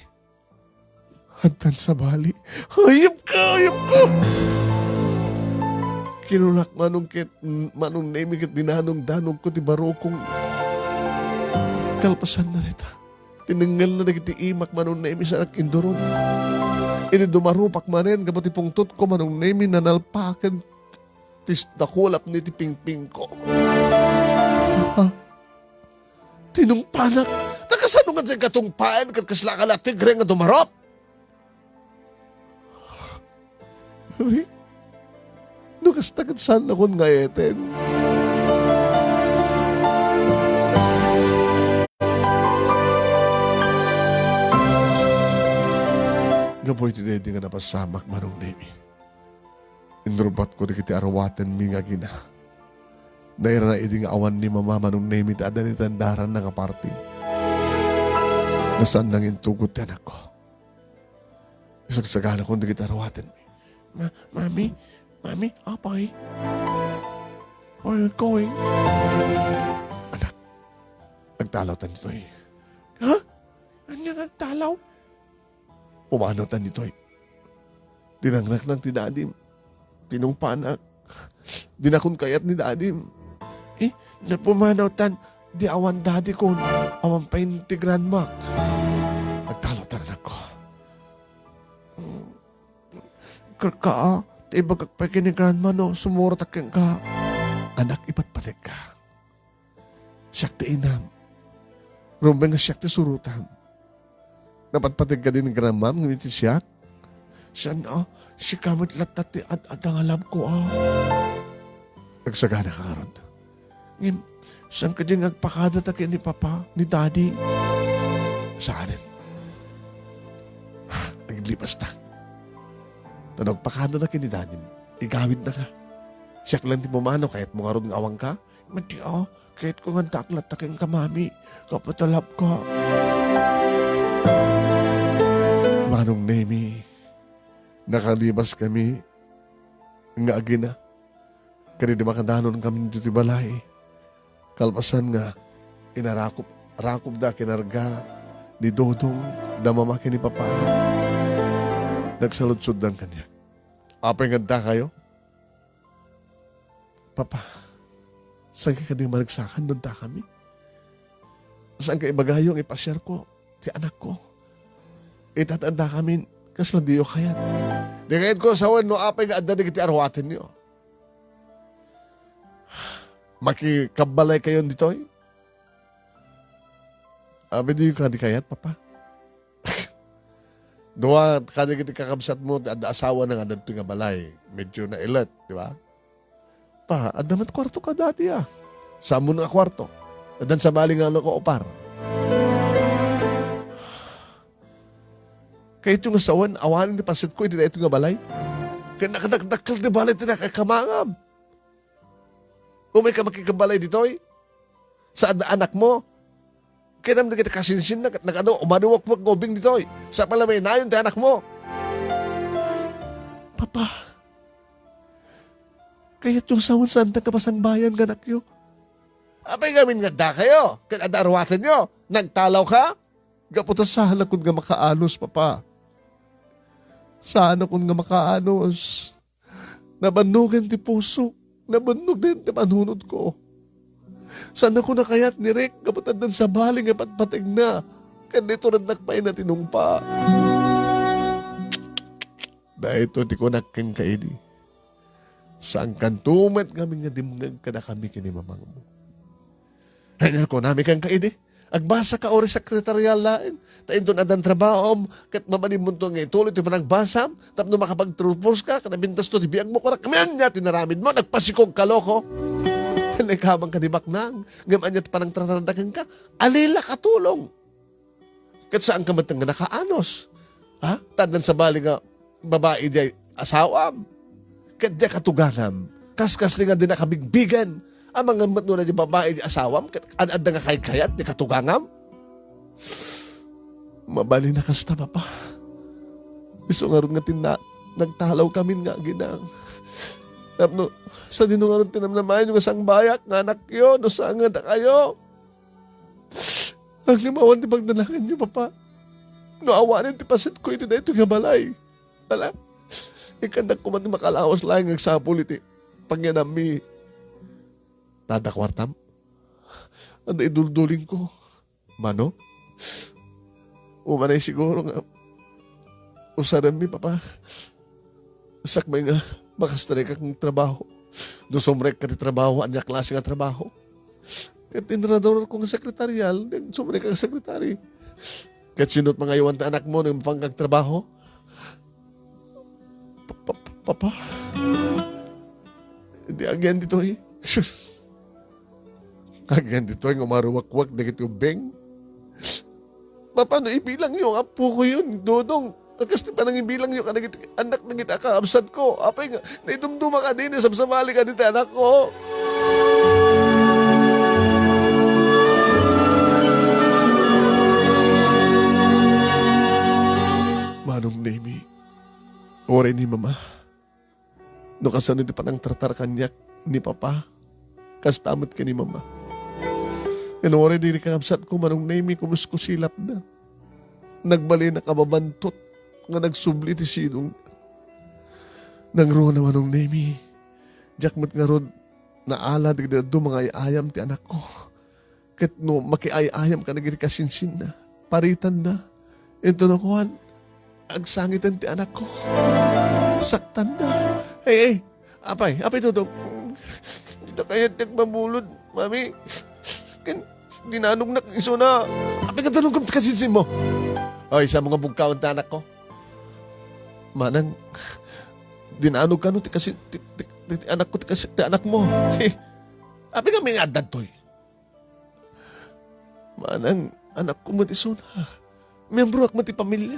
Addan sabali? Hayop ka, hayop ka! Kinunak Manong ket, Manong Nemi ket dinanong-danogko ti barukong. Kalpasanna dayta, tinengngelna dagiti imak Manong Nemi sa induron. Idi dumarupak manen gapu ti pungtotko Manong Nemi, nanalpaken ti dakulapna iti pingpingko. Ha? Tinungpanak? Ta kasano nga ti katungpaen ket kasla ka la tigre nga dumarup? Rick, no kasta ket saannakon nga ayten. Gapu iti daydi nga napasamak Manong Nemi, inrubbatko dagiti aruatenmi nga agina. Nairana idi nga awan ni Mama Manong Nemi ta adda ni tandaranna nga parti. Nga saan nangintugot ti anakko. Isagsaganakon dagiti aruatenmi. Ma-, Mami, Mami, Apay, where are you going? Anak, agtalawtan ditoy. Ha? Ania nga agtalaw? Pumanawtan ditoy. Tinangnaknak ti dadim. Tinungpanak. Dinakon kayat ni dadim. Eh, napumanawtan, di awan dadikon, awan pay ti grandmak. Agtalawtan, anakko. Karka, ah, ta ibagak pay ken ni grandma no sumurot kenka. Anak, ipatpategka. Siak ti inam. Rumbeng nga siak ti surotam. Napatpateg kadi ni grandmam ngem iti siak? Saan a, sika met latta ti ad-adda nga labko a. Agsagana ka ngarud. Ngem, saan kadi nga agpakadata ken ni Papa, ni Daddy? Saanen. Aglipastak. Ta no agpakadata ken ni Daddy, igawidnaka. Siak laeng ti pumanaw, kayatmo ngarud nga awanka? Madi a, kayatko nga addaak latta kenka, Mami. Gapu ta labka. Manong Nemi, nakalibaskami nga agina. Kadi di makadanon kami ditoy balay. Kalpasan nga, inarakup-, rakupda kinarga ni Dodong, da Mama ken ni Papa. Nagsaludsoddan kaniak. Apay nga addakayo? Papa, saan ka kadi maragsakan no addakami? Saan ka ibagayo nga ipasiarko ti anakko? Ita ta addakami, kasla diyo kayat. Di kayatko sawen no apay nga adda dagiti aruatenyo. Makikabbalaykayon ditoy? Abi, diyo kadi kayat, Papa? Dua kadagiti kakabsatmo ti adda asawana nga adda ditoy nga balay. Medyo nailet, di ba? Pa, adda met kuarto ka dati, ah. Saanmo nga kuarto? Addan sabali nga nakaupar. Kayatyo nga sawen, awanen ti pansitko iti daytoy nga balay. Ket nakadakdakkel ti balay ti nakakamangam. Umay ka makikabalay ditoy? Sa ad-, anakmo? Kayatmo dagiti kasinsinna ket nagadu, umaduwakmak nga ubing ditoy. Sa pala may nayon ti anakmo. Papa, kayatyo sawen saan ta kapasangbayan nga anakyo. Apay ngamin nga addakayo, ket adda aruatenyo? Nagtalawka? Gapu ta saanakon nga makaanos, Papa. Saanakon nga makaanos. Nabannogen ti pusok. Nabannogen ti panunotko. Saannakon a kayat ni Rick gapu ta addan sabali nga patpategna. Ken daytoy rennak pay natinungpa. Daytoy ti kunak kenka idi. Saankanto met ngamin nga dimngeg kadakami ken ni mamangmo. Ania kunami kenka idi? Agbasaka uray sekretarial laeng, ta inton addan trabaom, ket mabalinmonto nga ituloy ti panagbasam, tapno makapagturposka, ket abintasto ti biagmo. Kunak, ngem ania ti naramidmo? Nagpasikogka, loko! Naikabangka ni baknang, ngem ania ti panangtratarda kenka? Alilaka tulong! Ket saanka met nga nakaanos. Ha? Ta addan sabali nga babai diay asawam. Ket diay katugangam. Kaskasdi nga dinaka bigbigen. Amangan met no diay babai diay asawam, ket ad-adda nga kaykayat diay katugangam. Mabalin a kasta, Papa. Isu ngarud nga tinna-, nagtalawkamin nga aginang. Tapno, sadino ngarud ti namnamaenyo nga sangbayak nga anakyo, no saan nga dakayo? Ngem awan ti pagdanaganyo, Papa. No awanen ti pasetko iti daytoy nga balay. Ala, ikkannak koma ti makalawas laeng nga agsapul iti pagyanammi. Adda kuartam? Adda iduldulingko. Mano? Umanay siguro nga usaremmi, Papa. Sakbay nga makastrike nga trabaho. No sumrekka ti trabaho, ania klase nga trabaho? Ket inradurko nga sekretarial, ket sumrekka nga sekretary. Ket sino't mangayawan ti anakmo no immawka nga agtrabaho? Pa-, pa-, Papa? Di agian ditoy. Sus. Agian ditoy nga umaruwakwak dagiti ubbing. Mapano ibilangyo nga apokoyo ni Dodong? Kas ti panangibilangyo kadagiti annak dagiti kakabsatko. Apay nga, naidumduma kadi, nasabsabali kadi ti anakko. Manong Nemi, uray ni Mama. No kasano ti panangtartar kaniak ni Papa, kasta met ken ni Mama. Ken uray dagiti kakabsatko, Manong Nemi, kumuskusilapda. Nagbalinnak a mabantot nga nagsubli ti sidongda. Nangruna, Manong Nemi, diak met ngarud naala dagiti dadduma nga ay-ayam ti anakko. Ket no makiay-ayam kadagiti kasinsinna, paritanda. Inton no kuan, agsangiten ti anakko. Saktanda. Ay, ay, apay, apay, Dodong. Dita kayat ti agmamulod, Mami. Ken dinanognak isuna. Apay nga danogam ti kasinsinmo? Ay, sa mga bugkawan ti anakko. Manang, dinanog kano ti kasi, ti, ti, ti, ti anakko, ti kasi, ti anakmo. Apay nga may nga addantoy? Manang, anakko met isuna. Miyembroak met ti pamilya.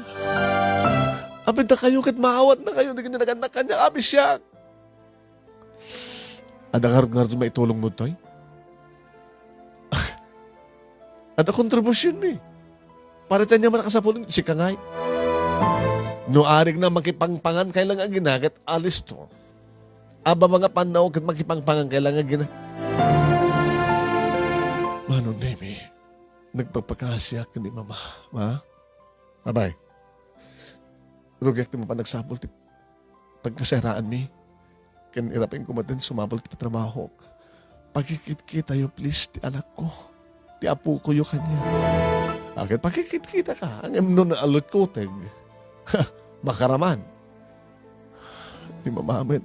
Apay dakayo ket maawatnakayo dagiti nagannak kaniak, apay siak? Adda ngarud, ngarud maitulongmo ditoy? Adda kontribusionmi. Paritan niya man a kasapulan, sika ngay. No arik na makipangpangan, kailangan aginagat, alisto. Ababa nga pannaw ket makipangpangan kailangan gina-, Manong Nemi, nagpapakasiak ni Mama, ma? Abay, rugiak ti mapan agsapul ti pagkaseraanmi. Ken irapin ko met ti sumapul ti patrabahok. Pakikitkitayo, please, ti anakko. Ti apokoyo kaniak. Akin pakikitkita ka, ngem no naalutkuteg, makaraman. Ni Mama met,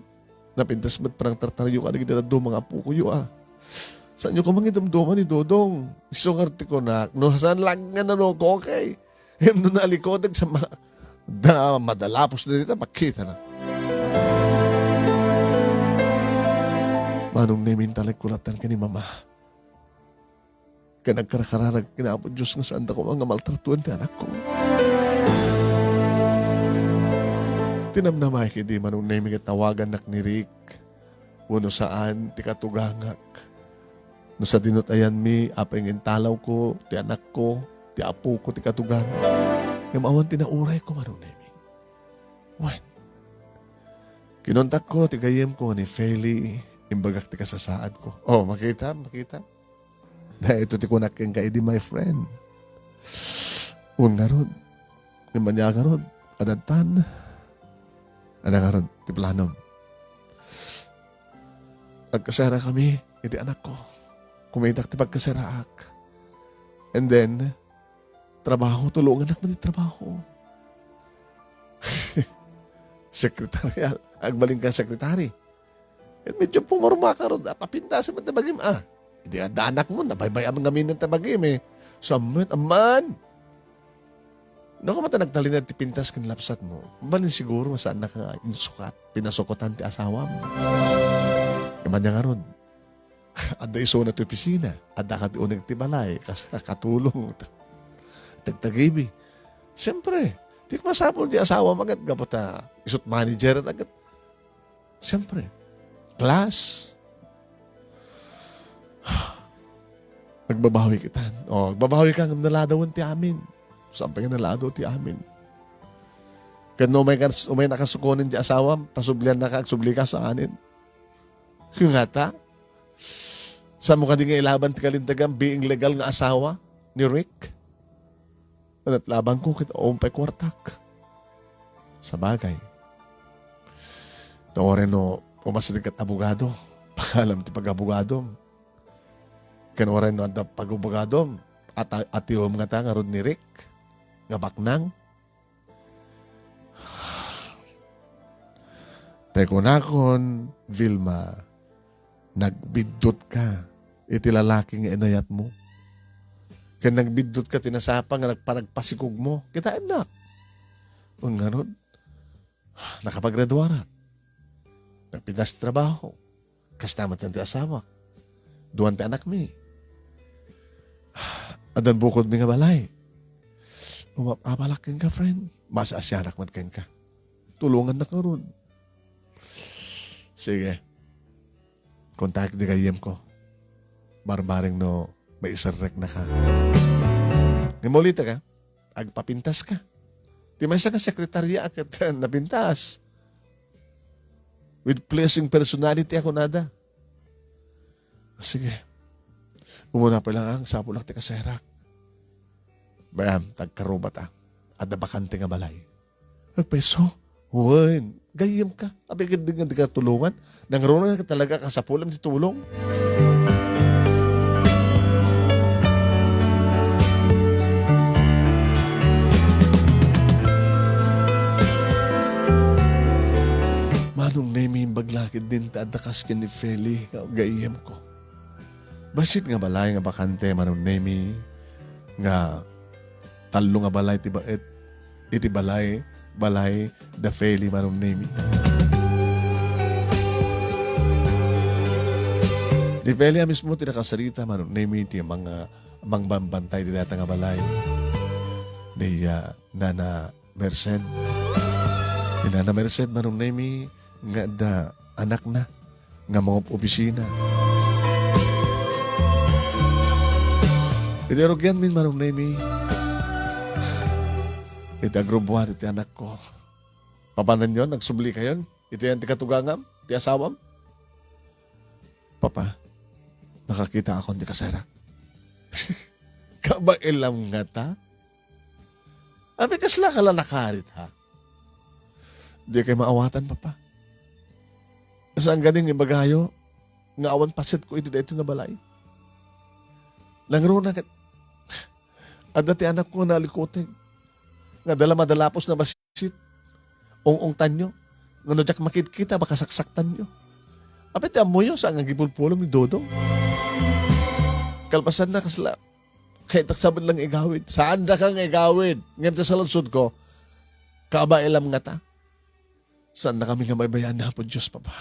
napintas met panangtartaryo kadagiti dadduma nga apokoyo, a. Saanyo koma nga idumduma ni Dodong? Isu ngarud ti kunak, no saan lang nga naloko, okay? Ngem no nalikutek sa ma-, da, madalapos na dita, makita na. Manong Nemi, intalek ko latta ken ni Mama. Ken agkarkararag ken Apo Dios nga saanda koma nga maltratoen ti anakko. Tinamnamaek idi, Manong Nemi, ket tawagannak ni Rick. Wenno saan ti katugangak. No sadino ti ayanmi, apay nga intalawko ti anakko, ti apoko ti katugangak. Ngem awan ti naurayko, Manong Nemi. Wen, kinontakko ti gayyemko nga ni Feli, imbagak ti kasasaadko. Oh, makita, makita. Daytoy ti kunak kenka idi, my friend. Wen ngarud, ngem ania ngarud, adadtan. Ania ngarud ti planom? Agkaserakami iti anakko. Kumitak ti pagkaseraak. And then, trabaho, tulongannak met ti trabaho. Sekretarial. Agbalinka sekretary. Ket medyo pumurmaka rod, a, papintasem met ti bagim, a. Idi adda anakmo, nabaybay-am ngamin ti bagim, e. Sammet, amman. No, koma ta nagtalinaed ti pintas ken lapsatmo, mabalin siguro nga saannaka nga insukat, pinasukotan ti asawam. Ngem ania ngarud, adda isuna ti opisina, adda kadi uneg ti balay, kas-, katulong, tagtagibi. Siyempre, di masapul ti asawam a ket gapu ta isu't manager a ket. Siyempre, class. Nagbabawi kita. O, nagbabawi ka, naladawen ti amin. Saan pay nga naladaw ti amin? Ket no umay ka, umaynaka sukonen ti asawam, pasubliannaka, agsubli ka saanen. Ngata? Saanmo kadi nga ilaban ti kalintagam, being legal nga asawa ni Rick? Nalatlabangko ket awan pay kuartak. Sabagay, ta uray no umasideg ket abogado, pakalam ti pag-abogadom. Ken uray no adda pag-abogadom, ata-, atiom ngata ngarud ni Rick nga baknang. Tay kunakon, Vilma, nagbiddutka iti lalaki nga inayatmo. Ken nagbiddutka ti nasapa nga nagpanagpasikugmo. Kitaennak. Ngarud, nakapaggraduarak. Nagpintas ti trabaho. Kasta met ti asawak. Duan ti anakmi. Addan bukodmi nga balay. Umap-apalak kenka, friend. Maasiasianak met kenka. Tulongannak ngarud. Sige. Kontak di gayyemko. Barbareng no maiserreknaka. Ngem ulitek, agpapintaska. Ti maysa nga sekretarya ket napintas. With pleasing personality a kunada. Sige. Umuna pay laeng, sapulak ti kasarak. Bayam, tagkarubata. Adda bakante nga balay. Agpeso? Wen, gayyemka. Apay ket di nga dika tulongan. Nangruna ka talaga, kasapulam ti tulong. Manong Nemi, imbag la ketdin ta adda kas ken ni Feli, gayyemko. Bassit nga balay nga bakante, Manong Nemi, nga tallo nga balay ti baet iti balay, balay da Feli, Manong Nemi. Ni Feli a mismo ti nakasarita, Manong Nemi, ti mga mangbambantay ti dayta nga balay. Ni, ah, Nana Merced. Ni Nana Merced, Manong Nemi, nga adda anakna nga mangob-opisina. Iti rugianmin, Manong Nemi, iti agrubuan iti anakko. Papananyon, nagsublikayon? Iti yan ti katugangam? Ti asawam? Papa, nakakitaakon ti kasarak. Kabaelam ngata? Apay, kasla ka la nakarit, ha? Dikay maawatan, Papa. Saan gani nga ibagayo nga awan pasetko iti daytoy nga balay? Nangruna ket adda ti anakko nga nalikuteg, nga adda la madalapos a bassit. Ong-ongtanyo, nga no diak makitkita, makasaksaktanyo. Apay ti ammoyo, saan nga gipulpulom ni Dodong? Kalpasanna, kasla, kayatdak sa met lang igawid. Saan daka nga igawid? Ngem ti saludsodko, kabaelam ngata? Saannakami nga baybayaan ni Apo Dios, Papa.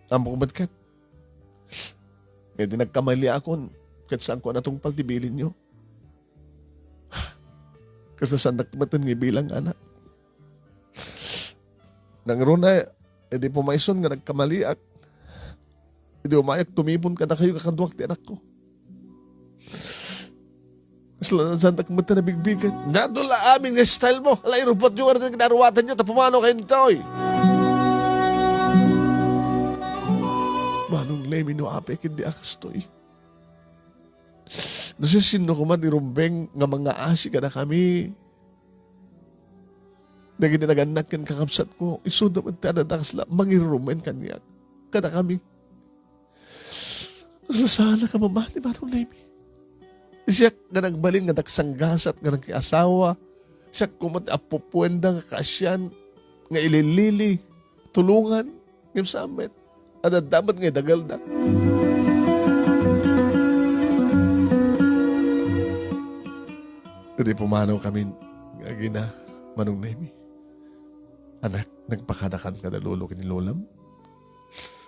Ammok met ket, iti nagkamaliakon, ket saanko a natungpal ti bilinyo. Kasla saandak met nga ibilang, anak. Nangruna, idi pumayson nga nagkamaliak, idi umayak tumipon kadakayo nga kaduak ti anakko. Kasla saandak met a nabigbigen. Daytoy la amin nga style mo. Ala, irupotyo nga daytoy kinaruatanyo, ta pumanaw kayo ditoy. Manong Nemi, no apay ket di a kastoy. No siasino koma ti rumbeng nga mangaasi kadakami. Dagiti nagannak ken kakabsatko, isuda met ti adda kasla mangirurumen kaniak, kadakami. Kasla saannak a mamati, Manong Nemi. Siak nga nagbalin nga nagsanggasat nga nagkiasawa. Siak koma ti appupuenda nga kaasian nga ililili, tulongan. Ngem saan met, adda met nga idagalda. Idi pumanawkamin nga agina, Manong Nemi, anak, nagpakadakan kada lolo ken ni lolam?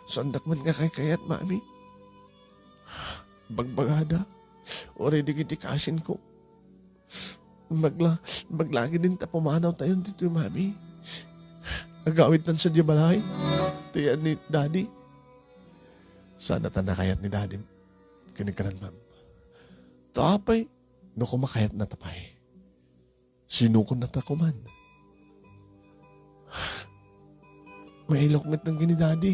Saandak met nga kaykayat, Mami. Bagbagada, uray dagiti kasinko. Magla-, maglagi din ta pumanawtayon ditoy, Mami. Agawidtan sadiay balay. Ti yan ni Daddy. Saan a ta nakayat ni Daddy ken ni Grandmam. Ta apay, no kumakayatna ta pay, sinukonna ta koman. Mailiwak met ken ni Daddy.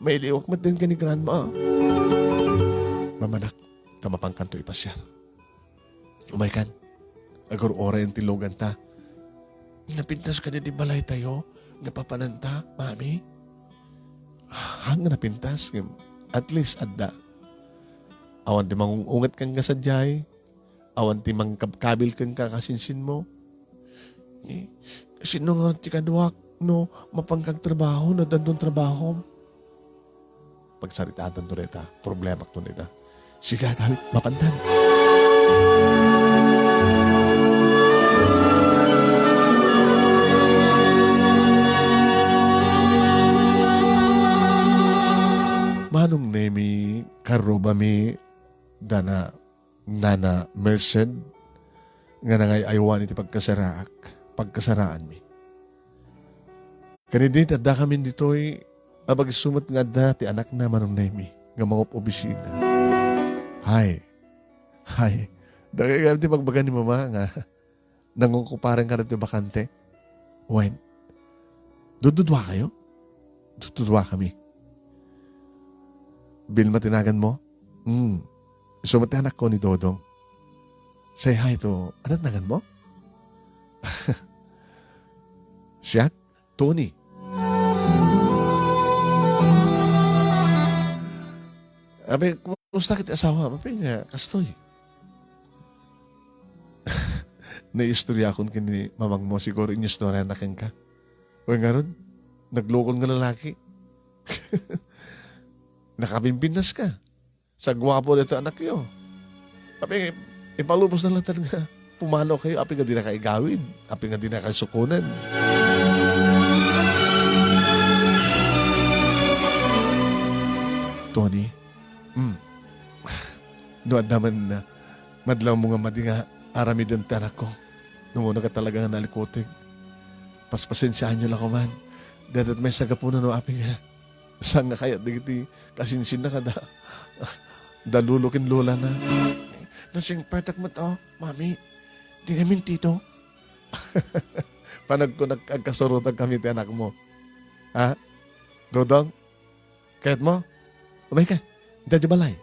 Mailiwak met ken ni Grandma. Mamanak, ta mapankanto ipasiar. Umaykan. Agur-uray ti luganta. Napintas kadi ti balaytayo nga papananta, Mami? Haan nga napintas, ngem at least adda. Awan ti mangung-unget kenka sadiay. Awan ti mangkabkabil kenka kasinsinmo. Eh, sino nga ti kaduak no mapanka agtrabaho no adda inton trabahom? Pagsaritaanto dayta, problemakto dayta. Sige, agawid, mapantan. Manong Nemi, karrubami, dana Nana Merced, nga nangay-aywan iti pagkasaraak, pagkasaraanmi. Ken idi ti addakamin ditoy, abagiso met nga adda ti anakna Manong Nemi nga mangup-obisina. Hay, hay, dagay gayam ti bagbaga ni Mama nga nangunguparan kadagiti bakante. Wen, dududua kayo? Dududua kami. Vilma ti naganmo? Hmm. Isu met ti anakko ni Dodong. Say hi to, ano naganmo? Siak? Tony. Abi, kumusta kiti asawa? Abi nga, kastoy. Naistorya akon ken ni mamangmo, siguro inistorya na kenka. Uy, ngarud, naglukol nga lalaki. Nakapimpintas ka. Sa guapo dito anakyo. Tapi, ipalubos na lang nga pumanaw kayo, api nga di na kayo gawin, api nga di na kayo sukunan. Tony, mm, no adda man na, madlaw mo nga madi nga aramiden ti anakko. Nung una ka talaga nga nalikuteg. Paspasensiaan nyo lang ko man. Dadat may sagapuna no api nga. Saan nga kayat dagiti kasinsinna kada da lolo ken lola na? Nasingpetak met, oh, mami. Di ngamin tito. Panagko nag-, agkasurotan kami ti anakmo. Ha? Dodong? Kayat mo? Umay ka. Dadi balay.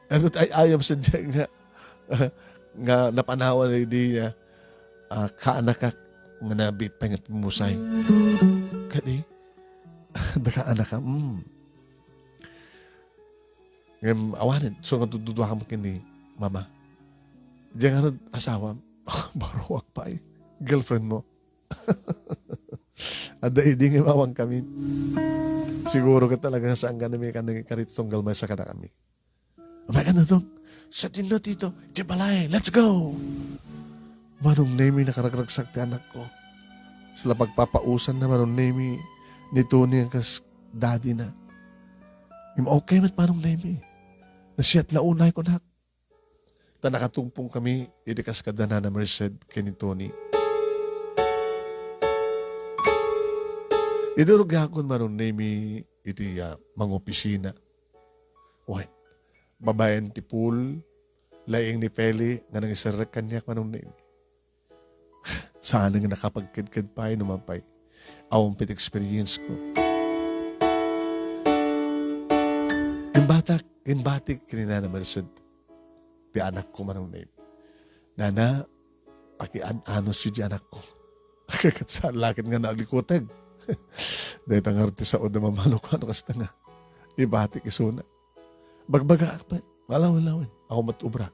Ano tayo ayam sa dyan nga, nga napanawan na hindi niya, ah, kaanakak nga nabit pa nga musay. Kadi? Daka anak ka? Mm. Ngem awanen, so nga dududuakam ken ni mama. Diyan nga asawam, baruak pa eh. Girlfriend mo. Adda idi nga mawan kami. Siguro ka talaga nga saan ka na may kanang karito tunggal may sakana kami. Amay ka na dong. Sa tinno tito, di balay, let's go! Manong Nemi, nakaragragsak ti anak ko. Sila pagpapausan na Manong Nemi ni Tony ang kas daddy na. Im okay met Manong Nemi. Nasiyat la unay ko nak. Ta nakatungpong kami iti kas kada Nana Merced ken ni Tony. Idurog yakon Manong Nemi iti, ah, mangopisina. Wen, babaen ti pool, laeng ni Feli nga nangiserrek kaniak Manong Nemi. Saan nga nakapagkedked pay no mapay. Awan pay ti experience ko. Imbatak, imbatik ken ni Nana Merced ti anakko Manong Nemi. Nana, pakian-anos iti anakko. Agkakat sa lakit nga naglikutag. Dayta nga artista o da mamano ko ano kasta nga. Ibatik isuna. Bagbagaak met. Alawen-lawen. Ako met ubra.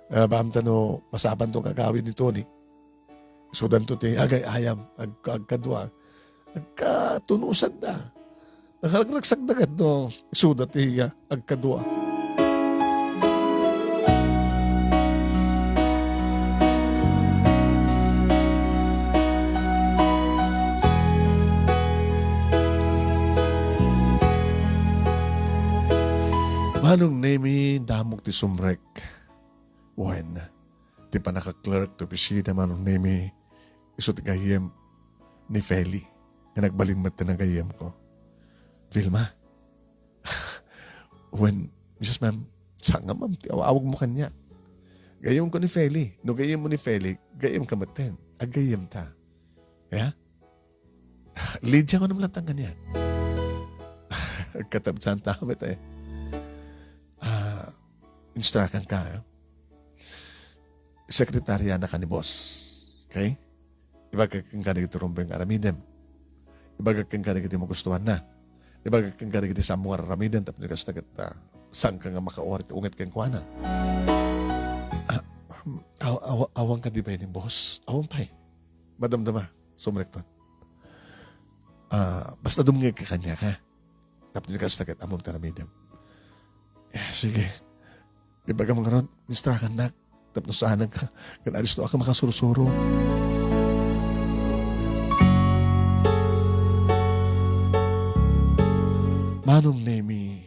Ah, bamta no masapan to kagawid ni Tony. Isudanto ti agay-ayam. Ag-, agkadua. Agkatunusan da. Nakaragragsak da ket no isuda ti, ah, agkadua. Manong Nemi, damok ti sumrek. Wen, ti panaka-clerk ti opisina Manong Nemi, isu ti gayyem ni Feli, nga nagbalin met ti nagayyemko. Vilma, wen, Missus Ma'am, saan nga ma'am ti aw-awag mo kaniak? Gayyem ko ni Feli. No gayyem mo ni Feli, gayyem ka metten. Aggayyem ta. Ya? Lydia, ano mo lang tanggan yan? Katabsan ta met eh. Ah, instruct-an ka, eh. Sekretariana ka ni boss. Okay? Ibagak kenka dagiti rumbeng nga aramidem. Ibagak kenka dagiti magustuanna. Ibagak kenka dagiti saanmo nga aramiden tapno kasta ket, ah, saanka nga makauar iti unget kenkuana. Ah, aw-, aw-, awan kadi pay ni boss? Awan pay. Madamdama, sumrekton. Ah, basta dumngegka kaniak, ha? Tapno kasta ket ammom ti aramidem. Eh, sige. Ibagam ngarud, instrakannak. Tapno saanen ka, ken adisto ka makasursuro. Manong Nemi,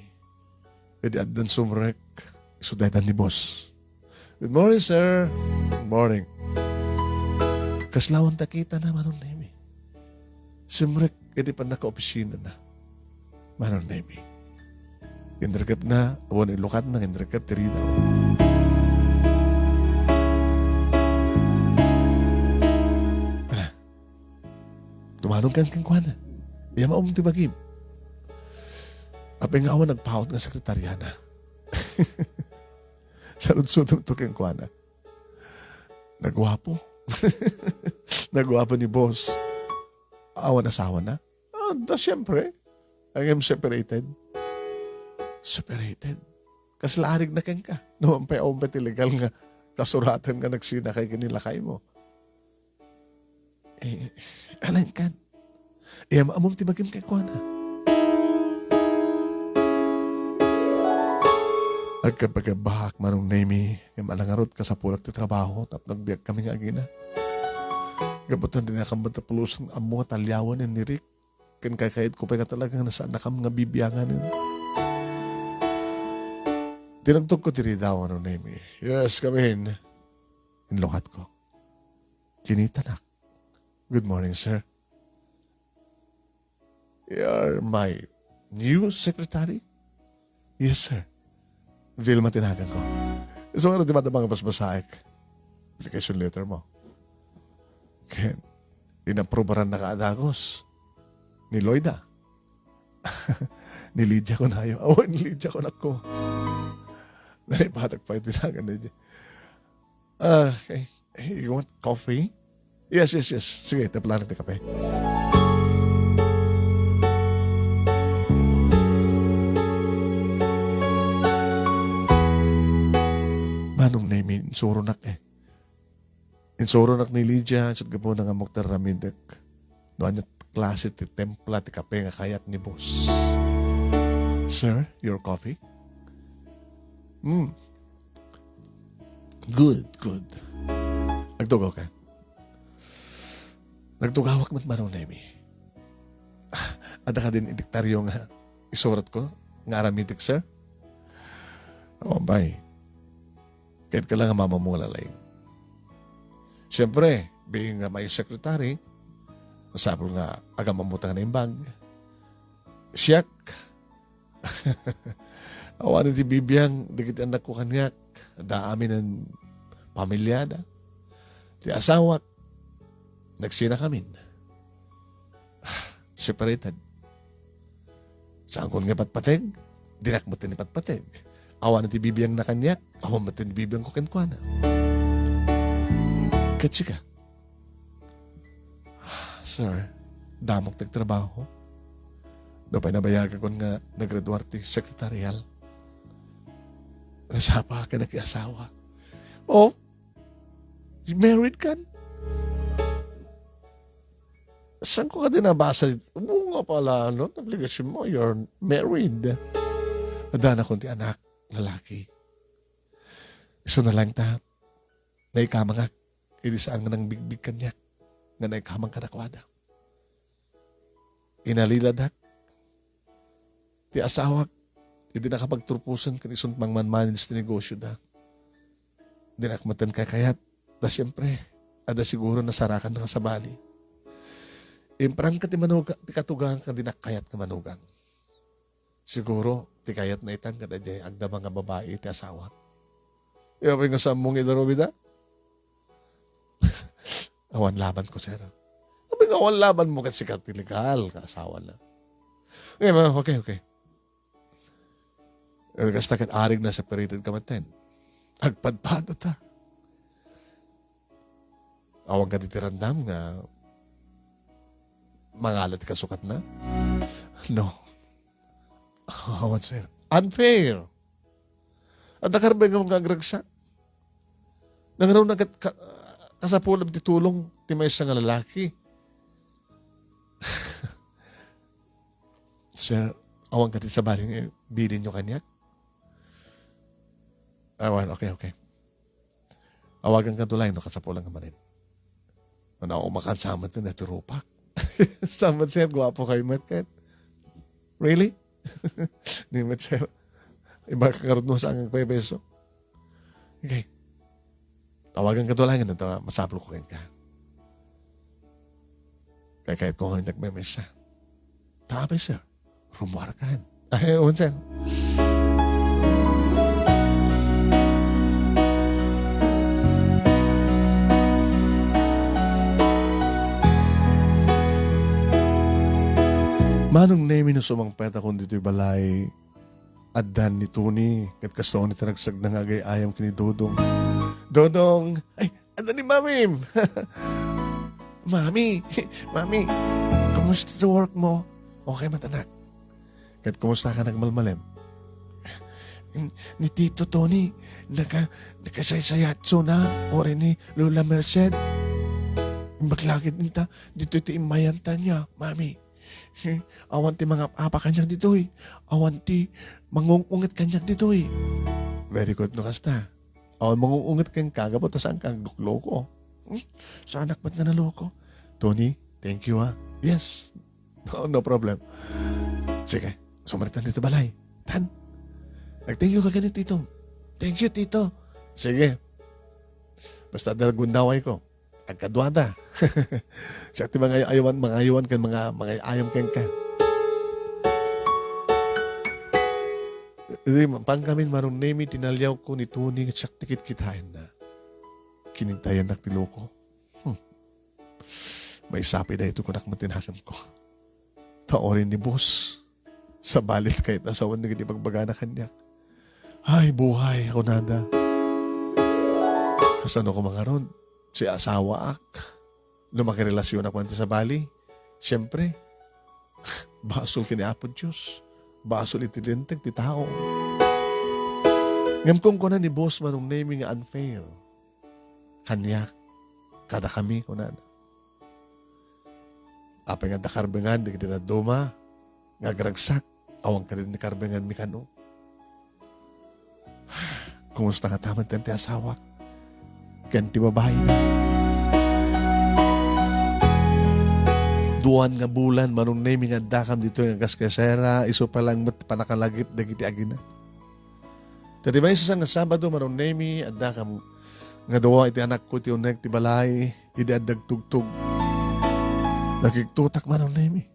idi addan sumrek, isu daytan ni boss. "Good morning, sir." "Good morning." Kasla awan ta kitana, Manong Nemi. Simrek iti pannakaopisinana, Manong Nemi. Inrekepna, awan ilukatna nga inrekep ti ridaw. Ala, tumanongkan kenkuana. Iya maum ti bagim. Apay nga awan nagpaut nga sekretariana. Saludsodem to kenkuana. Naguapo. Naguapo ni boss. Awan asawana? Ah, da, siyempre. I am separated. Separated? Kasla arigna kenka? No, ampay, awan pay ti legal nga kasuratan nga nagsinakay ken ni lakaymo. Eh, alankan. Iya maamom ti bagim kenkuana. Agkabagabak, Manong Nemi, ngem ala ngarud, kasapulak ti trabaho, tapno agbiagkami nga agina. Gapu ta dinakam met a pulosen ammo nga taliawen ni Rick, ken kaykayatko pay nga talaga nga saannakam nga bibianganen. Tinagtogko ti ridaw, Manong Nemi. "Yes, come in." Inlukatko. Kinitanak. "Good morning, sir." "You're my new secretary?" "Yes, sir. Vilma ti naganko." "Isu ngarud ti matabang a basbasaek. Application letter mo." Ken, inaprubaran na ka a dagus. Ni Loida. Ni Lydia kunayo. Awan, ni Lydia kunakko. Naipatak pay ti nagan ni Lydia. Ah, okay. Hey, you want coffee? Yes, yes, yes. Sige, timplahan ti kape. Manong Nemi, insuronak eh. Insuronak ni Lydia, isut' gapuna nga ammok ti aramidek. No ania klase ti templa ti kape nga kayat ni boss. "Sir, your coffee?" "Hmm. Good, good." "Agtugaw ka?" Nagtugawak met, Manong Nemi. "Adda kadin diktaryo nga isuratko nga aramidek, sir?" "Awan pay. Kayat ka lang nga mamamula laeng. Siyempre, being nga my secretary, masapul nga agamammo ta nga naimbag. Siak, awan ti bibiang dagiti annakko kaniak, adda amin a pamiliada. Ti asawak, nagsinakamin. Separated. Saankon nga ipatpateg, dinak met ipatpateg. Awan ti bibiangna kaniak, awan met ti bibiangko kenkuana. Ket sika?" "Sir, damok ti agtrabaho. Nupay nabayagakon nga nagraduar ti sekretarial, nasapa ken nakiasawa." "Oh? Married kan?" "Saanko kadi nabasa ditoy?" "Oo nga pala, no? Application mo, you're married." "Addanakon ti anak, lalaki. Isu na lang ta, naikamangak idi saan nga nangbigbig kaniak nga naikamang kadakuada. Inaliladak ti asawak idi nakapagturposen ken isun mangmanmanage ti negosioda. Dinak metten kaykayat, ta siempre, adda siguro nasarakan nga sabali. Imprangka ti manuga-, ti katugang ken dinak kayat nga manugang. Siguro, ti kayatna itan ket idiay agdama nga babai ti asawak." "Apay nga saanmo nga idarum ida?" "Awan labanko, sir." "Apay nga awan labanmo ket sika ti legal nga asawana?" "Okay, ma-, okay, okay." "Eh, kasta ket arigna, separated ka metten. Agpadpadata. Awan kadi ti randam nga mangala ti kasukatna? No. Awan, sir. Unfair. Adda karbengam nga agragsak. Nangruna ket ka-, kasapulam ti tulong ti maysa nga lalaki. Sir, awan kadi sabali nga bilinyo kaniak? Awan, okay, okay. Awagan ka, Tulay, no, kasapulan ka manen. Ano, umakan sa amat na, naturupak. Sa amat, sir, guwapo kayo, met, ket. Really? Ni met, sir. Iba ka ngarud mo sa angang peso. Okay. Awagan ka, Tulay, no, ta masapul ko kenka. Kay kahit ko nga nagmemesa. Tapay, sir. Rumuarkan. Ay, unsan? Manong Nemi, no sumangpet akon ditoy balay, addan ni Tony, ket kasta ni ti ragsakna nga agay-ayam ken ni Dodong. Dodong! Ay, addan ni Mami! Mami! Mami! Kumusta ti work mo? Okay met, anak. Ket kumusta ka nagmalmalem? Ni Tito Tony, naka-, nakasaysayatso na, uray ni Lola Merced. Imbag langit inta, ditoy ti immayanta niya, Mami. Awan ti mangap-apa kaniak ditoy. Awan ti mangung-unget kaniak ditoy. Very good no kasta. Awan mangung-unget kenka, gapu ta saan ka aglukloko. Hmm? Saanak met nga naloko. Tony, thank you, ah. Yes. No, no problem. Sige, sumaritan dito balay. Tan. Nag-thank you ka ganit, Tito. Thank you, Tito. Sige. Basta adda gundaway ko. Agkaduada. Siak ti mangay-ayawan, mangayuan ken mga, mangay-ayam kenka. Idi, pangkamin, Manong Nemi, tinaliawko ni Tony, siak ti kitkitaenna. Kinitayannak ti loko. Hmm. Maysapi daytoy kunak met ti nakem ko. Ta uray ni boss, sabali ti kayatna sa awan dagiti ibagbagana kaniak. Ay, buhay, kunada. Kasano koma ngarud? Si asawaak. No makirelasionak man ti sabali, siempre, basol ken ni Apo Dios. Basol iti linteg ti tao. Ngem kunkuna ni boss Manong Nemi nga unfair. Kaniak, kadakami, kunana. Apay nga adda karbengan dagiti dadduma nga agragsak, awan kadi ni karbenganmi kano. Kumusta ngata met ti asawak ken ti babaina? Duan nga bulan, Manong Nemi, nga addakam ditoy nga gaskesera, isu pa lang met panakalagip dagiti agina. Ta ti maysa nga Sabado, Manong Nemi, addakam nga dua iti anakko ti uneg ti balay idi adda agtugtog. Nakigtotak, Manong Nemi.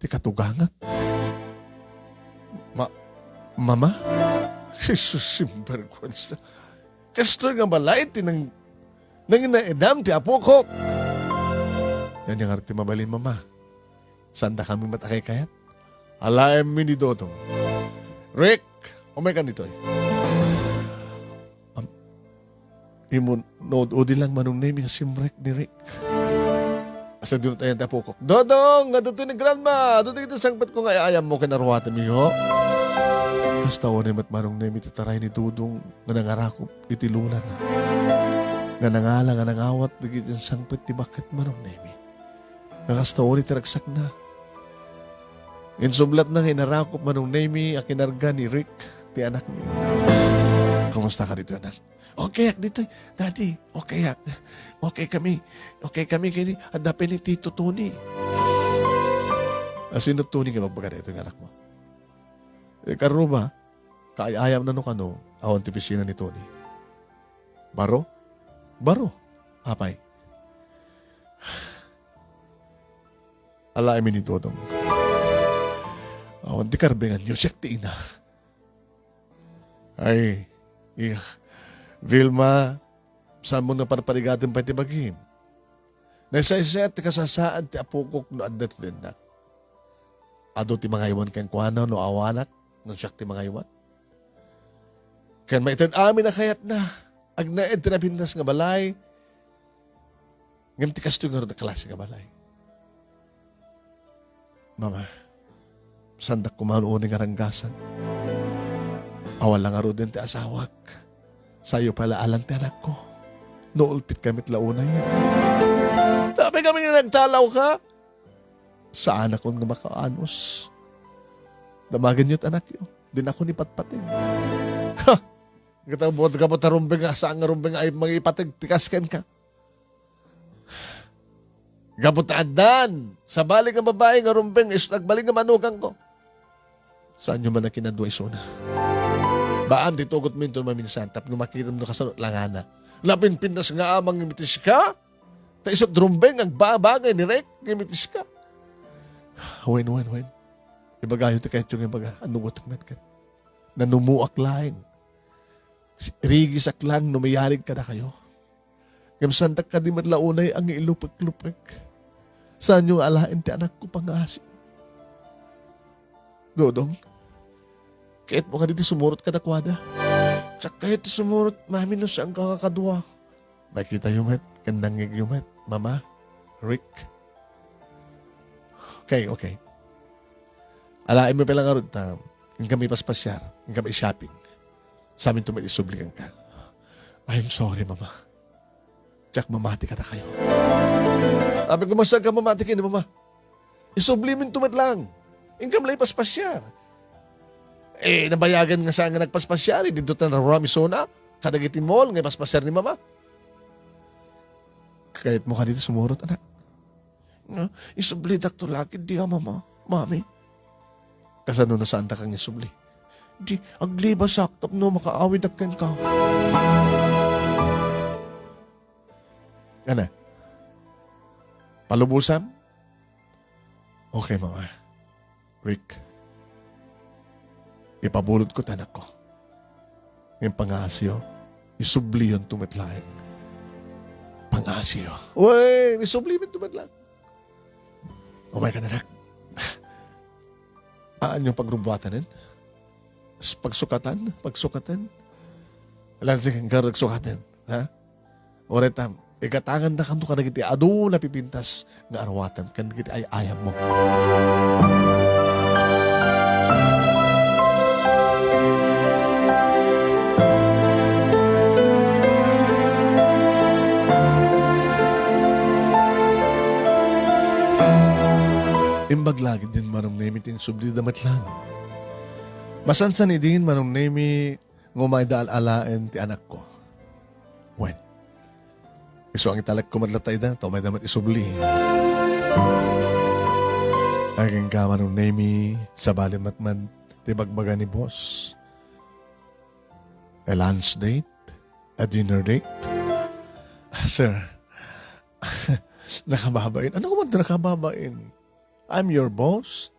Ti katugangak. Ma-, Mama? Jesus, sinbergwensa. Kastoy nga balay ti nang-, nanginaedam ti apokok. Ania ngarud ti mabalin, Mama? Saandakami met a kaykayat? Alaenmi ni Dodong. Rick, umaykan ditoy. Am, imo, no, udi lang, Manong Nemi, nga simrek ni Rick. Asa dinut ayan ti apokok? Dodong, nga dito ni Grandma. Dito iti sangpet ko nga ayam mo kinaruwatan niyo. Kasta unay met, Manong Nemi, ti taray ni Dodong nga nangarakop iti lulana. Nga nangala nga nangawat dagiti sangpet ti baket, Manong Nemi. Nga kasta uri ti ragsakna. Insublatna nga inarakop, Manong Nemi, a kinarga ni Rick ti anakmi. Kumusta ka dito, anak? Okay ak dito, Daddy. Okay ak. Okay kami. Okay kami kini. Adda pay ni Tito Tony. Asino Tony nga magbaga dito nga anak mo? Eh, karuba, kaayayam na no kano, awan ti pisina ni Tony. Baro? Baro? Apay? Alaemi ni Dodong. Awan ti karbengan niyo, siak ti ina. Ay, iya. Vilma, saan mo naparparigaten pay ti bagim? Naisaysayaat ti kasasaad ti apokok no adda ti dennak. Adu ti mangaywan kenkuana no awanak, no siak ti mangaywan. Ken maited amin a kayatna, agnaed ti napintas nga balay, Ngem ti kastoy ngarud a klase nga balay. Mama, saandak koma unay nga ranggasan. Awan la ngaruden ti asawak. Sayo pay la alan ti anakko. No ulpitka met la unay. Tapay kami nga nagtalawka. Saanakon nga makaanus. Damagenyo ti anakyo. Dinakon ipatpateg. Ha! Gapu ta rumbeng nga, saan nga rumbeng nga ay mangipateg ti kas kenka. Gapu ta addan, sabali nga babai nga rumbeng, isu ti agbalin nga manugangko. Saanyo man a kinadua isuna? Baan ti tugotmo inton maminsan, tapno makitam no kasano langana. Napinpintas nga amang imitiska? Ta isu ti rumbeng, agbabagay ni Rick, imitiska. Wen, wen, wen. Ibagayo ti kayatyo nga ibaga, annugotek met ket. Nanumuak laeng. Rigisak lang no mayarig kadakayo. Ngem saandak kadi met la unay a nga ilupek-lupek. Saanyo nga alaen ti anakko pangngaasim? Dodong, kayatmo kadi ti sumurot kadakuada? Diak kayat ti sumurot, mami, no saanka nga kadua. Makitayo met, ken nangngegyo met, Mama, Rick. Okay, okay. Alaenmo pay la ngarud ta, inkami paspasiar, inkami shopping. Saminto met isubli kenka. I'm sorry, Mama. Diak mamati kadakayo. Sabi ko, "Saanka mamati ken ni Mama? Isubliminto met lang. Inkam la ipaspasiar." Eh, nabayagen nga saan nga nagpaspasiar, eh, didto ta naruram isuna, kadagiti mall nga ipaspasiar ni Mama. Kayatmo kadi ti sumurot, anak? No, isublidakto la ketdi a, Mama, Mami. Kasano no saantak nga isubli? Di, aglibasak tapno makaawidak kenka. Ana, palubosam? Okay, Mama. Rick, ipabulodko ti anakko. Ngem pangngaasim, isubliyonto met laeng. Pangngaasim. Uy, isubliminto met laeng. Umay ka, anak. Aanyo pagrubuatanen? S-, pagsukatan? Pagsukatan? Alansi, kagsukaten, ha? Uray ta, igatangandakanto kadagiti adu a napipintas nga aruatem ken dagiti ay-ayammo. Imbag la ketdin Manong Nemi ti insublida met laeng. Masansan idin Manong Nemi nga umayda al-alaen ti anakko. Wen, isu a ngitalekko met latta ida, ta umayda met isubli. Agingga Manong Nemi, sabali met man ti bagbaga ni boss. A lunch date? A dinner date? Sir, nakababain. Ano ko man nakababain? I'm your boss.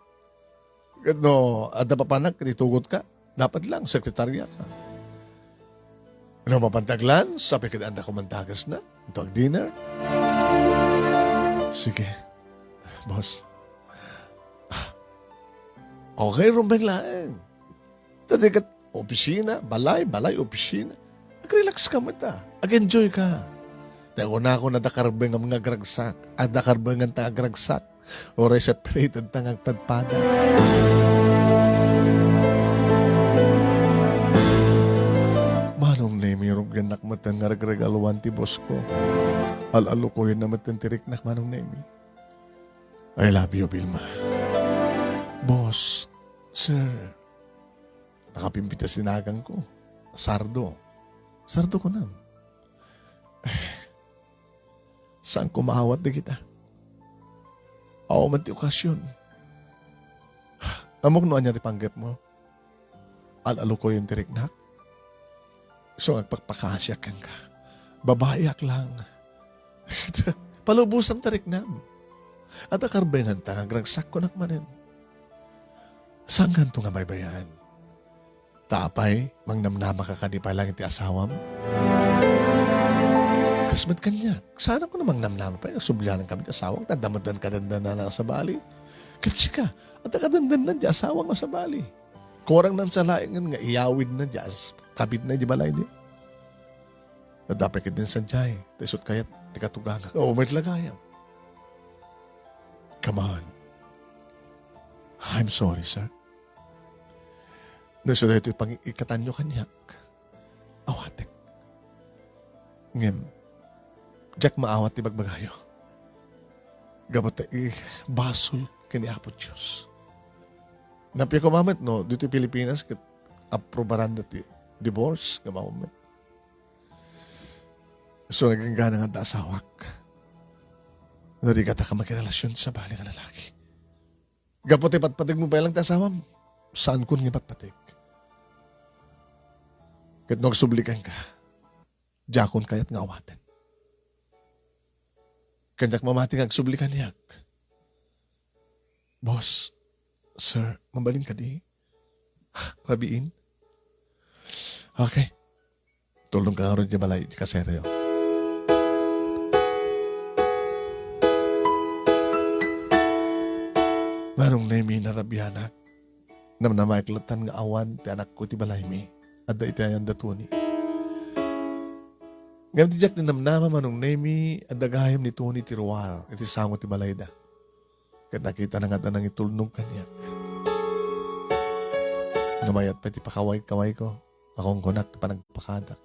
Ket no adda papanak ket itugot ka, dapat lang sekretarya ka. No mapantaglan, sabi ket adda ko man tagas na, ito ag dinner. Sige, boss. Okay, rumbeng laeng. Tadi ket opisina, balay, balay, opisina. Nag-relax ka met, ah. Ag-enjoy ka. Te, una ko, adda karbengam nga agragsak. Adda karbengan ta agragsak. Uray separated ta nga agpadpada. Manong Nemi, rugiannak met nga regregaluan ti boss ko. Al-alukoyen na met ti riknak, Manong Nemi. I love you, Vilma. Boss, sir, nakapimpita sinagang ko. Sardo. Sardo ko na. Eh, saan ko maawat dagita? Awan man ti okasyon. Ammok no ania ti panggep mo? Al-alukoyen ti riknak? So, agpakpakaasiak kenka. Babaiak lang. Palubosam ta riknam. Adda karbengan ta nga agragsak kunak manen. Saankanto nga baybay-an? Ta apay, mangnamnama ka kadi pay lang iti asawam? Kas met kaniak, saanak nga mangnamnama pay, nga sublianan kami ti asawak, ta adda met dandandandan a sabali. Ket sika, adda kadandandan ti asawam a sabali. Kurang na sa laengen nga iyawidna diay as-, kabitna idiay balayna. Adda pay ketdin sadiay, ta isut kayat, ti katugangak. Oo, met la gayam. Come on. I'm sorry, sir. No isu daytoy pangikkatanyo kaniak, awatek. Ngem, diak maawat ti bagbagayo. Gapu ta ibasol ken ni Apo Dios. Napia koma met no, ditoy Pilipinas, ket aprobaranda ti divorce, nga maawat met. So, nagingga nga adda asawak. No, di ka ta ka makirelasion ti sabali nga lalaki. Gapu ti patpategmo pay lang ti asawam, saankon nga ipatpateg. Ket no agsubli kenka, diakon kayat nga awaten. Ken diak mamati nga agsubli kaniak. Boss, sir, mabalin kadi? Rabiin? Okay. Tulong ka ngarud idiay balay, idiay kaserayo. Manong Nemi, narabianak. Namnamaek latta nga awan ti anakko iti balaymi. Adda iti ayan da Tony. Ngem ti diak ninamnama, Manong Nemi, adda gayam ni Tony ti ruar iti sango ti balayda. Ket nakitana nga adda nangitulnog kaniak. Namayat pay ti pakaway-kawayko. Nakunkunak ti panagpakadak.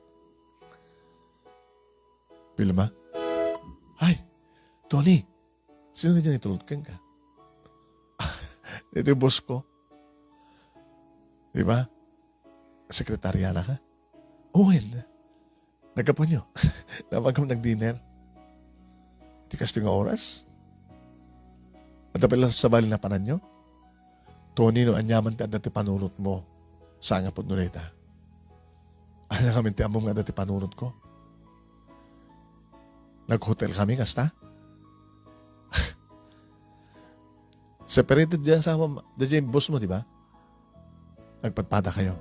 Vilma? Ay, Tony! Sino nga diay nangitulnog kenka? Iti boss ko. Di ba? Sekretaryanaka? Wen. Naggapuanyo? Napagam nag-dinner? Iti kastoy nga oras? Adda pay la sabali napananyo? Tony, no aniaman ti adda ti panunotmo, saan nga pudno dayta. Ania ngamin ti ammom nga adda ti panunotko? Nag-hotel kami, kasta? Separated diay asawam, diay boss mo, di ba? Nagpadpadakayo.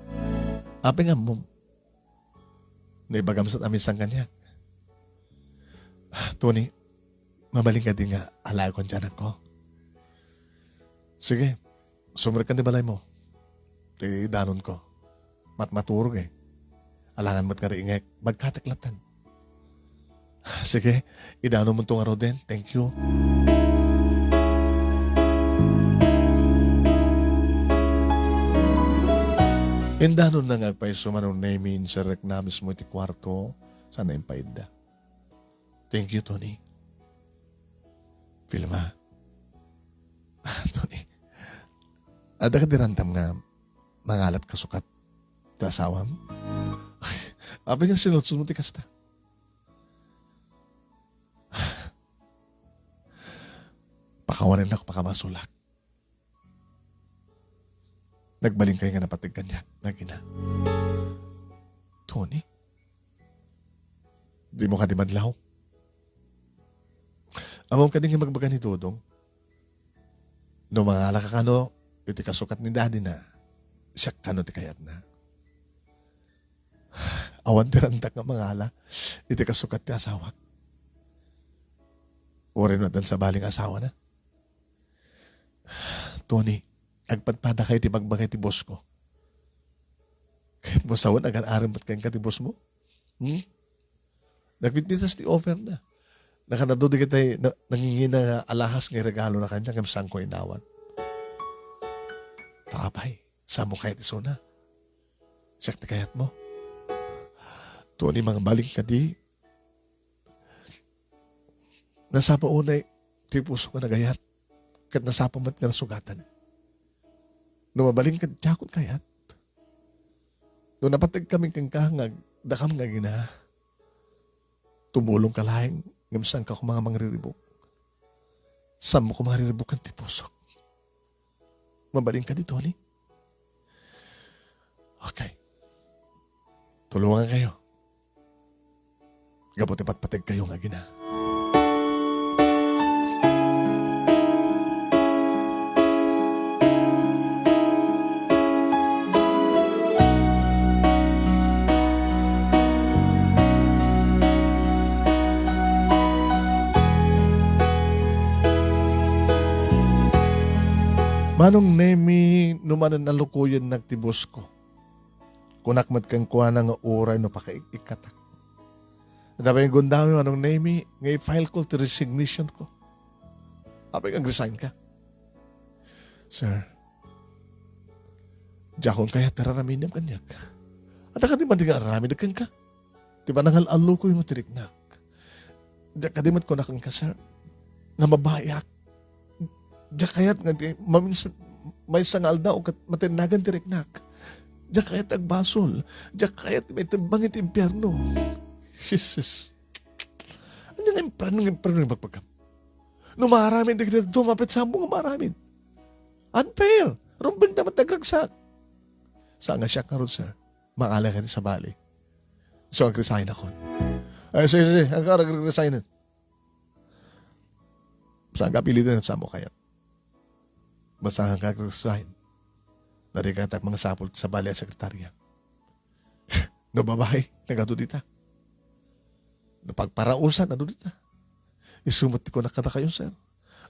Apay nga ammom? Naibagam sa amin saan kaniak. Ah, Tony, mabalin kadi nga alaekon ti anakko? Sige, sumrekkan ti balaymo. Ti danonko. Matmaturog eh. Alangan met nga riingek, bagkatek latten. Sige, idanonmonto ngaruden. Thank you. Indanonna nga agpayso, Manong Nemi, inserrekna mismo iti kuarto, sana impaidda. Thank you, Tony. Vilma. Ah, Tony. Adda kadi rantam nga mangalat kasukat ti asawam? Apay nga sinudsodmo ti kasta? Pakawanennak, pakabasolak. Nagbalinkayo nga napateg kaniak nga agina. Tony? Dimo kadi madlaw? Ammom kadi nga ibagbaga ni Dodong? No mangalaka kano iti kasukat ni daddy na, siak kano ti kayatna. Awan ti rantak nga mangala iti kasukat ti asawak. Uray no addan sabali nga asawana. Tony, agpadpadakayo ti bagbaga iti boss ko. Kayatmo sawen, agar-arem met kenka ti boss mo? Hmm? Nagpitpitas ti offer na. Nakanado dagiti na-, nangingina nga alahas nga iregalona kaniak ngem saanko inawat. Ta apay, saanmo kayat isuna? Siak ti kayatmo. Tony, mangabalin kadi? Nasapa unay ti puso nga nagayat, ket nasapa met nga nasugatan. No mabalin kadi, diakon kayat. No napateg kami kenka nga ag-, dakam nga agina, tumulongka laeng ngem saanka koma nga mangriribuk. Saanmo koma nga riribuken ti pusok. Mabalin kadi, Tony? Okay. Tulongankayo. Gapu ti patpategkayo nga agina. Manong Nemi, no manen a lukoyennak ti boss ko. Kunak met kenkuana nga uray no pakaik-ikkatak. Adda pay nga gundawem, Manong Nemy, nga i-file ko ti resignation ko. Apay nga ag-resign ka? Sir, diakon kayat ti ar-aramidem kaniak. Adda kadi man ti nga aramid kenka? Ti panangal-allukoymo ti riknak. Diak kadi met kuna kenka, sir, nga mabaiak. Diak kayat nga ti maminsan, maysa nga aldaw ket matennagan ti riknak. Diak kayat agbasol. Diak kayat maitembang iti impierno. Jesus. Ania nga impierno, nga impierno nga ibagbagam? No maaramid dagiti dadduma, apay ti saanmo nga maaramid? Unfair! Rumbengta met ti agragsak. Saan nga siak ngarud, sir? Mangala ka ti sabali. So, ag-resignakon. Ay, sige, sige, sige. Ag-resign. Saanka piliten no saanmo kayat. Basta saanka ag-resign. Narikatak mangasapul ti sabali a sekretarya. No babai, nagadu dita. No pagparausan, adu dita. Isu met ti kunak kadakayo, sir.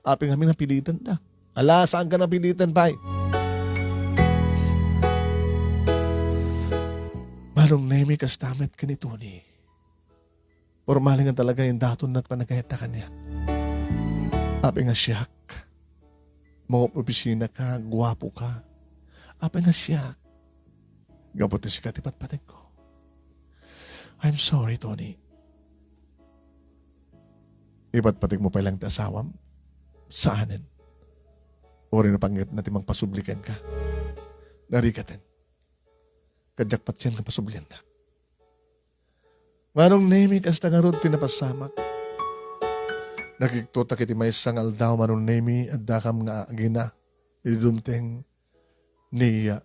Apay ngamin a pilitendak. Ala, saanka a piliten pay. Manong Nemy, kasta met ken ni Tony. Pormal nga talaga indatonnak ti panagayatna kaniak. Apay nga siak, mangopisina ka, guapo ka. Apay nga siak, gapu ti sika ti patpategko. I'm sorry, Tony. Ipatpategmo pay laeng ti asawam? Saanen. Uray no panggepna ti mangpasubli kenka. Narikaten. Ket diak patien nga pasubliannak. Manong Nemy, kasta ngarud ti napasamak. Nakiktotak iti maysa nga aldaw, Manong Nemy, addakam nga agina idi dumteng ni, ah,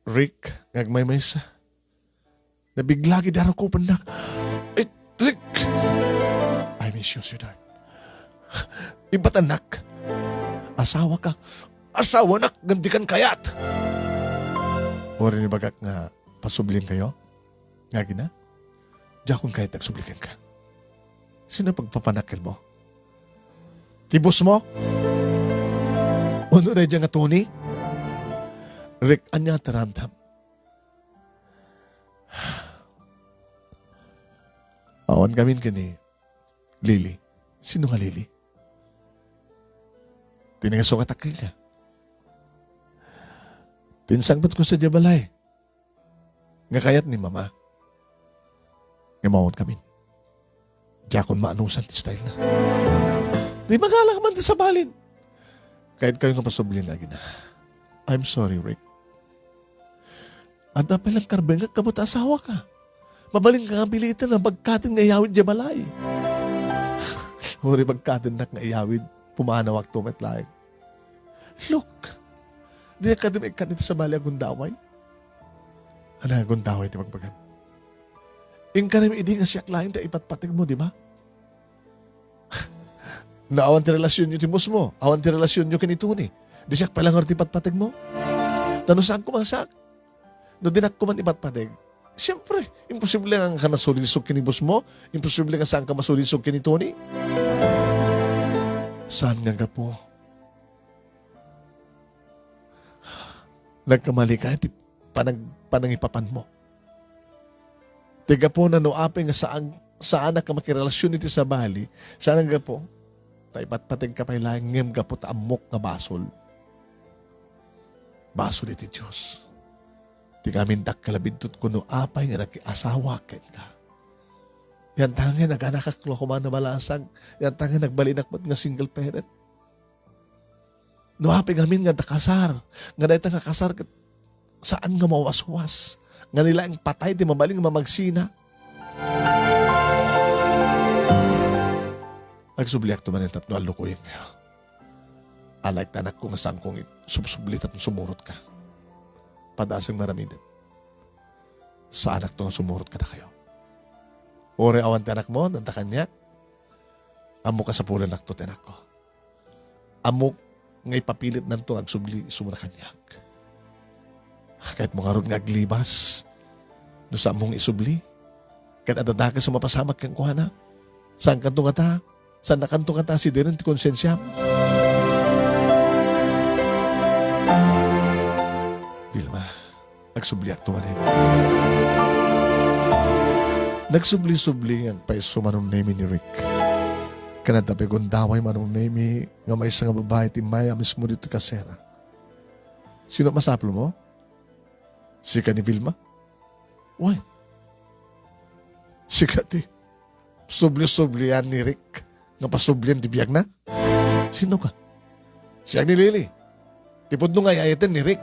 Rick nga agmaymaysa. Nabigla gid a rukopennak. "Eh, Rick! I miss you, sweetheart. Ibatannak. Asawaka. Asawanak ngem dikan kayat." Uray no ibagak nga pasublienkayo, nga agina, diakon kayat agsubli kenka. Sino pagpapanakkelmo? Ti bossmo? Wenno daydiay nga Tony? Rick, ania ti randam? Awan ngamin ken ni Lily. Sino nga Lily? Ti nangisungatak kenka. Ti insangpetkon sadiay balay. Nga kayat ni Mama. Nga maawat kami. Diakon maanusan ti style na. Di magalak man ti sabalin. Kayat kayo nga pasublin nga agina. I'm sorry, Rick. Adda pay lang karbengak gapu ta asawaka. Mabalinka nga piliten a bagkaten nga iyawid diay balay. Uray bagkatennak nga iyawid, pumanawakto met laeng. Look, dinak kadi maikkan iti sabali a gundaway. Ania nga gundaway ti bagbagam? Inkanem idi nga siak laeng ti ipatpategmo, di ba? No awan ti relasionyo ti bossmo, awan ti relasionyo ken ni Tony, di siak pay la ngarud ti patpategmo? Ta no saanko man saak, no dinak koma ipatpateg, siempre, imposible nga saanka a nasulisog ken ni bossmo, imposible nga saanka masulisog ken ni Tony. Saan nga gapu? Nagkamali ka iti panag-, panangipapanmo. Ti gapuna no apay nga saan, saanak a makirelasyon iti sabali, saan nga gapu, ta ipatpategka pay laeng ngem gapu ta ammok nga basol. Basol iti Dios. Ti ngamin dakkel a biddutko no apay nga nakiasawa kenka. Yantangay, naganakak la koma a nabalasag. Yantangay, nagbalinak met nga single parent. No apay ngamin nga adda kasar, nga dayta nga kasar ket saan nga mawaswas, nga ni laeng patay ti mabalin nga mamagsina. Agsubliakto manen tapno allukoyenkayo. Alaek ta anakko nga saanko nga subsubli tapno sumurotka. Padasem nga aramidem. Saanakto nga sumurot kadakayo. Uray awan ti anakmo, adda kaniak, ammok a sapulanakto ti anakko. Ammok nga ipapilitnanto nga agsubli isuna kaniak. Kayatmo ngarud nga aglibas no saanmo nga isubli? Ket adda dakes a mapasamak kenkuana? Saankanto ngata? Saannakanto ngata a sideren ti konsensiam? Vilma, agsubliakto manen. Nagsubli-subli nga agpayso Manong Nemi ni Rick. Ken adda pay gundaway Manong Nemi nga maysa nga babai ti immay a mismo ditoy kasera. Sino masapulmo? Sika ni Vilma? Wen, sika ti subli-sublian ni Rick nga pasublian ti biagna? Sino ka? Siak ni Lily. Ti pudno nga ay-ayaten ni Rick.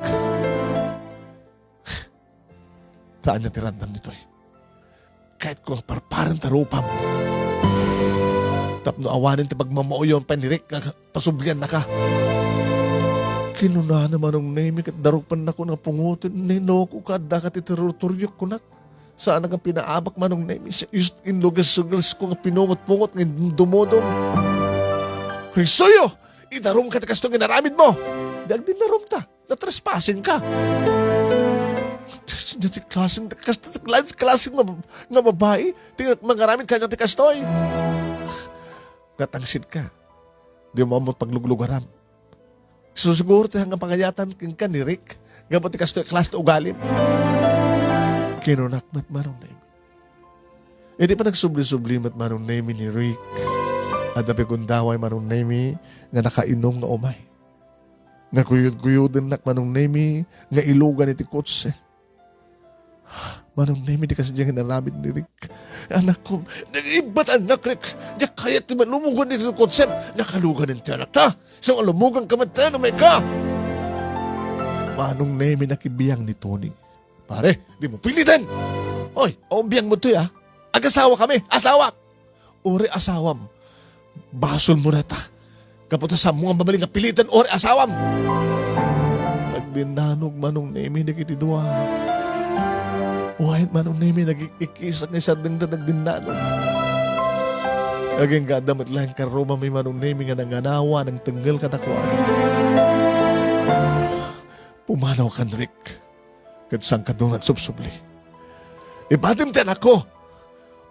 Saan nga ti ramdam ditoy? Kayatko nga parparen ta rupam. Tapno awanen ti pagmamauyon pay ni Rick nga pasubliannaka. Kinunana Manong Nemi ket darupennakon nga pungoten. Ninokoka, addaka ti territoryok, kunak. Saan nga pinaabak Manong Nemi. Sa just inlugas-lugasko nga pinungot-pungot nga dumudom. Hoy, suyo! Idarumka ti kastoy nga inaramidmo! Di agdin narumta. Natrespassing ka. Diyos, diyos, ti klaseng, kas-, ti klas-, klaseng nga, nga babai, ti mangaramid kaniak ti kastoy. Natangsit ka. Di mo ammo pagluglugaram. Siguro ti nga pangayatan kenka ni Rick, gapu ti kastoy a klase ti ugalim. Kinunak met Manong Nemi. Idi panagsubli-subli met Manong Nemi ni Rick, adda pay gundaway Manong Nemi nga nakainom nga umay. Naguyod-guyodennak Manong Nemi nga ilugan iti kotse. Manong Nemi, di kasi diay inaramid ni Rick. Anakko, naibat annak, Rick. Diak kayat ti malumugan iti kotsem. Nakalugan ti anakta. Sa malumugan ka met, ano may ka? Manong Nemi, nakibiang ni Tony. Pare, di mo piliten! Oy, awan biangmo toy, ah. Agasawa kami, asawa! Uray asawam. Basolmo dayta. Gapu ta saanmo nga mabalin nga piliten uray asawam. Nagdinnanog Manong Nemi dagiti dua. Wen, Manong Nemi, nagik-ikkisak nga isardengda nagdinnanog. Agingga adda met laeng karrumami Manong Nemi nga nanganawa, nangtengngel kadakuada. Pumanawkan, Rick. Ket saankan nga agsubsubli. Ibatim ti anakko.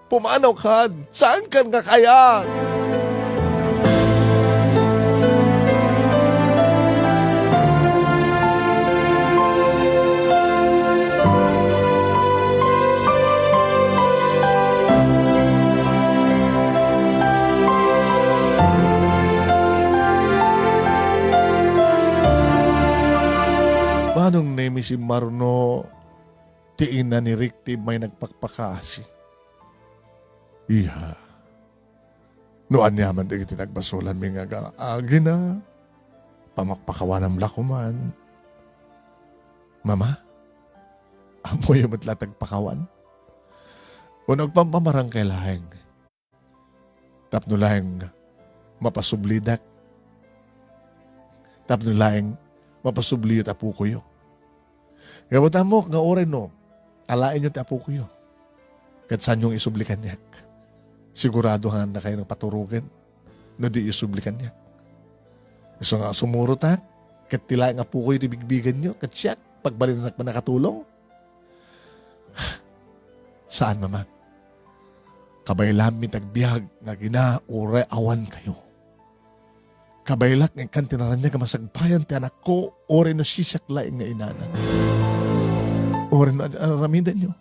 Pumanawkan. Saankan nga kayat. Manong Nemi, simmarno ti ina ni Rick ti immay nagpakpakaasi. Iha, no aniaman dagiti nagbasolanmi nga aga-, agina, pamakpakawanam la koman. Mama, ammoyo met la ti agpakawan? Wenno agpampamarangkay laeng? Tapno laeng mapasublidak. Tapno laeng mapasubliyo ti apokoyo. Gapu ta ammok nga uray no alaenyo ti apokoyo, ket saanyo nga isubli kaniak, sigurado nga adda kayo nga paturogen no di isubli kaniak. Isu nga sumurotak, ket ti laeng apokoyo ti bigbigenyo, ket siak, pagbalinannak man a katulong. Saan, Mama. Kabaylaanmi ti agbiag nga agina uray awan kayo. Kabaylak nga ikkan ti naraniag a masagbayan ti anakko, uray no siak laeng nga inana. Uray no ad-, aramidenyo.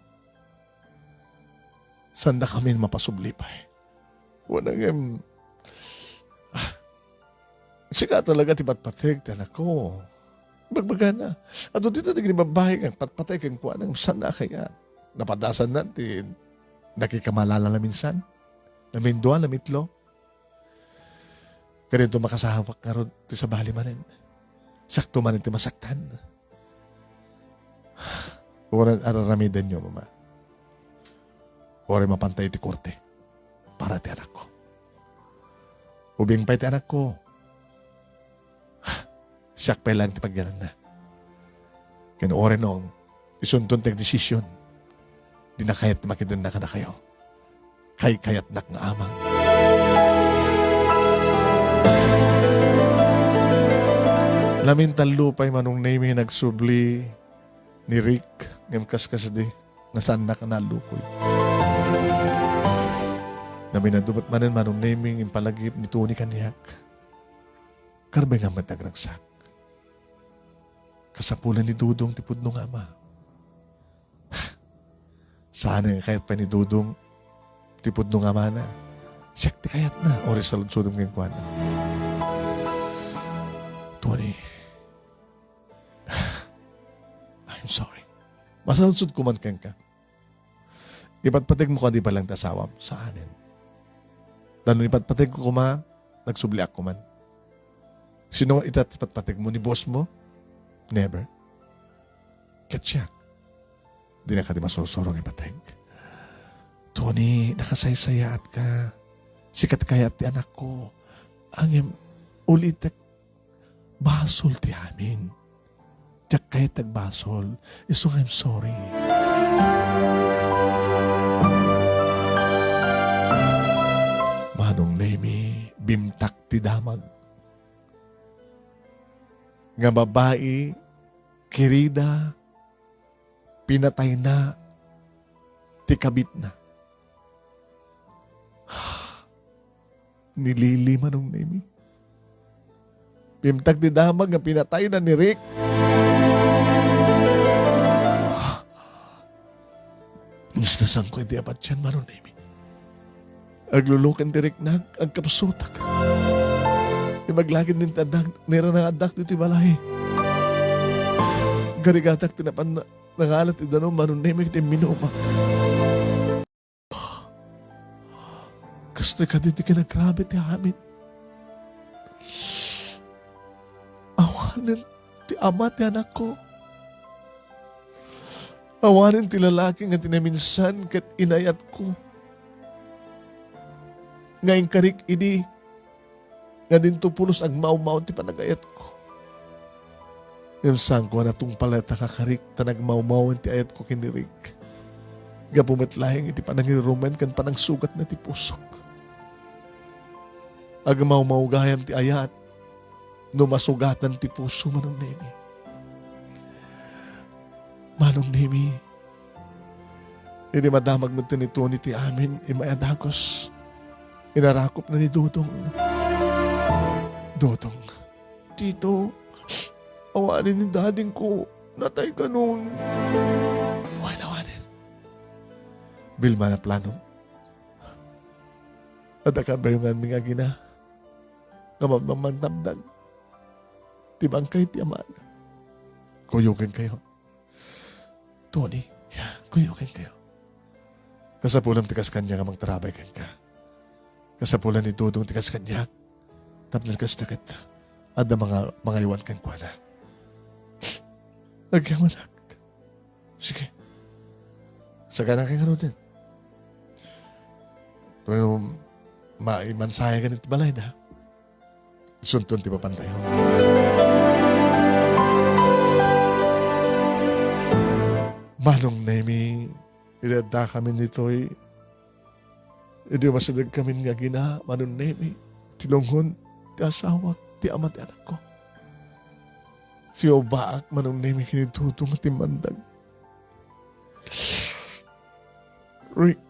Saandakamin mapasubli pay. Wen, ngem, ah, sika talaga ti patpateg ti anakko. Bagbagana, adu dita dagiti babbai nga patpateg kenkuana, saan a kayat? Napadasanna ti nakikamalala na minsan? Namindua, namitlo? Kadinto makasawak ngarud ti sabali manen. Sakto manen ti masaktan. Uray araramidenyo, Mama. Uray mapantay iti korte para ti anakko. Ubing pay ti anakko, siak pay laeng ti pagyananna. Ken uray no, isunton ti agdesision, dina kayat ti makidenna kadakayo. Kaykayatnak nga amang. Namintallo pay Manong Nemi nagsubli ni Rick, ngem kaskasdi nga saannak a nallukoy. Naminadupot manen Manong Nemi nga impalagip ni Tony kaniak. Karbay nga met nagragsak. Kasapulan ni Dudong ti pudno nga ama. Saan nga kayat pay ni Dudong ti pudno nga amana. Siak ti kayatna, uray saludsodem kenkuana. Tony, I'm sorry. Masaludsodko man kenka. Ipatpategmo kadi pay laeng ti asawam? Saanen. Ta no ipatpategko koma, nagsubliak koman. Sino nga ita ti patpategmo? Ni boss mo? Never. Ket siak, dina kadi masursurong ipateg. Tony, nakasaysayaatka. Sika ti kayat ti anakko. Ngem, ulitek, basol ti amin. Diak kayat ti agbasol. Isu nga, I'm sorry. Manong Nemy, bimtak ti damag nga babai, kirida, pinatayna ti kabitna. Ni Lily, Manong Nemy. Bimtak ti damag nga pinatayna ni Rick. Nasnasanko iti a patien, Manong Nemy. Agluluken ti riknak, agkapsutak. Imaglagid ni ti addak, nairanaaddak ditoy balay. Garigatak ti napan na-, nangalat ti danum, Manong Nemy, ket imminumak. Kastoy kadi ti kinagrabe ti amin. Awanen ti ama ti anakko. Awanen ti lalaki nga tinaminsan ket inayatko. Nga inkarik idi nga dinto pulos agmawmaw ti panagayatko. Ngem saanko a natungpal dayta nga karik ta nagmawmawen ti ayatko ken ni Rick. Gapu met laeng iti panangirumen ken panangsugatna ti pusok. Agmawmaw gayam ti ayat no masugatan ti puso, Manong Nemy. Manong Nemy, idi madamag met ni Tony ti amin, immay a dagus, inarakupna ni Dodong. Dodong, Tito, awanen ni dadingko, natay kanon. Wen, awanen. Vilma, naplanom. Adda kabayonganmi nga agina nga mamamantapdan ti bangkay ti amana. Kuyokenkayo. Tony, ya, kuyokenkayo. Kasapulam ti kas kaniak nga mangtarabay kenka. Kasapulan ni Dodong ti kas kaniak. Tapno kasta ket adda manga-, mangaywan kenkuana. Agyamanak. Sige. Sagana kay ngaruden. Tapno maimansaya ka iti balayda. Isunton ti papantayo. Manong Nemy, idi addakamin ditoy, idi umasidegkamin nga agina, Manong Nemy, ti lungon ti asawak, ti ama ti anakko. Siubaak, Manong Nemy, ken ni Dodong a timmandag. Rick,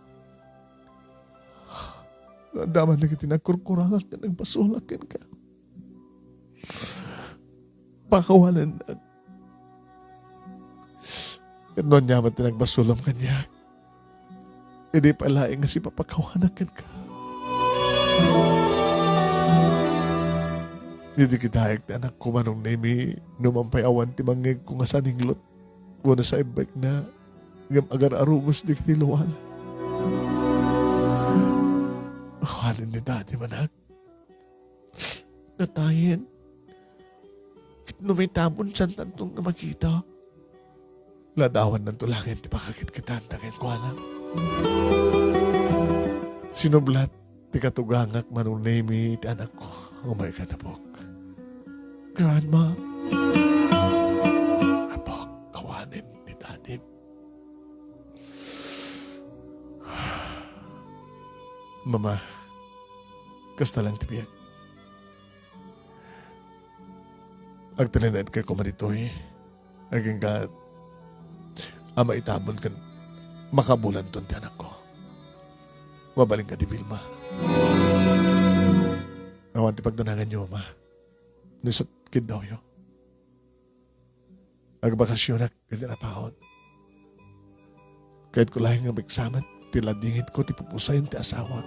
adda man dagiti nagkurkurangak ken nagbasolak kenka. Pakawanennak. Ket no ania met ti nagbasolam kaniak, idi pay laeng nga sipapakawanak kenka. Idi kitak ti anakko, Manong Nemy, numan pay awan ti mangngegko nga saninglot wenno saibbekna, ngem agar-arubos dagiti luana. Awanen ni Daddy, manak. Natayen. Ket no maitabon, saantanto nga makita. Ladawannanto laeng ti pakakitkittaenta kenkuana. Sinublat ti katugangak, Manong Nemy, ti anakko. Umay ka, Apok. Grandma. Apok, awanen ni Daddy. Mama, kasta laeng ti biag. Agtalinaedka koma ditoy. Agingga a maitabon ken makabulanton ti anakko. Mabalin kadi, Vilma? Awan ti pagdananganyo, Ama. Ni isut' kiddawyo. Agbakasyonak iti napaut. Kayatko laeng nga maiksamet. ti ladingitko ti pupusayen ti asawak.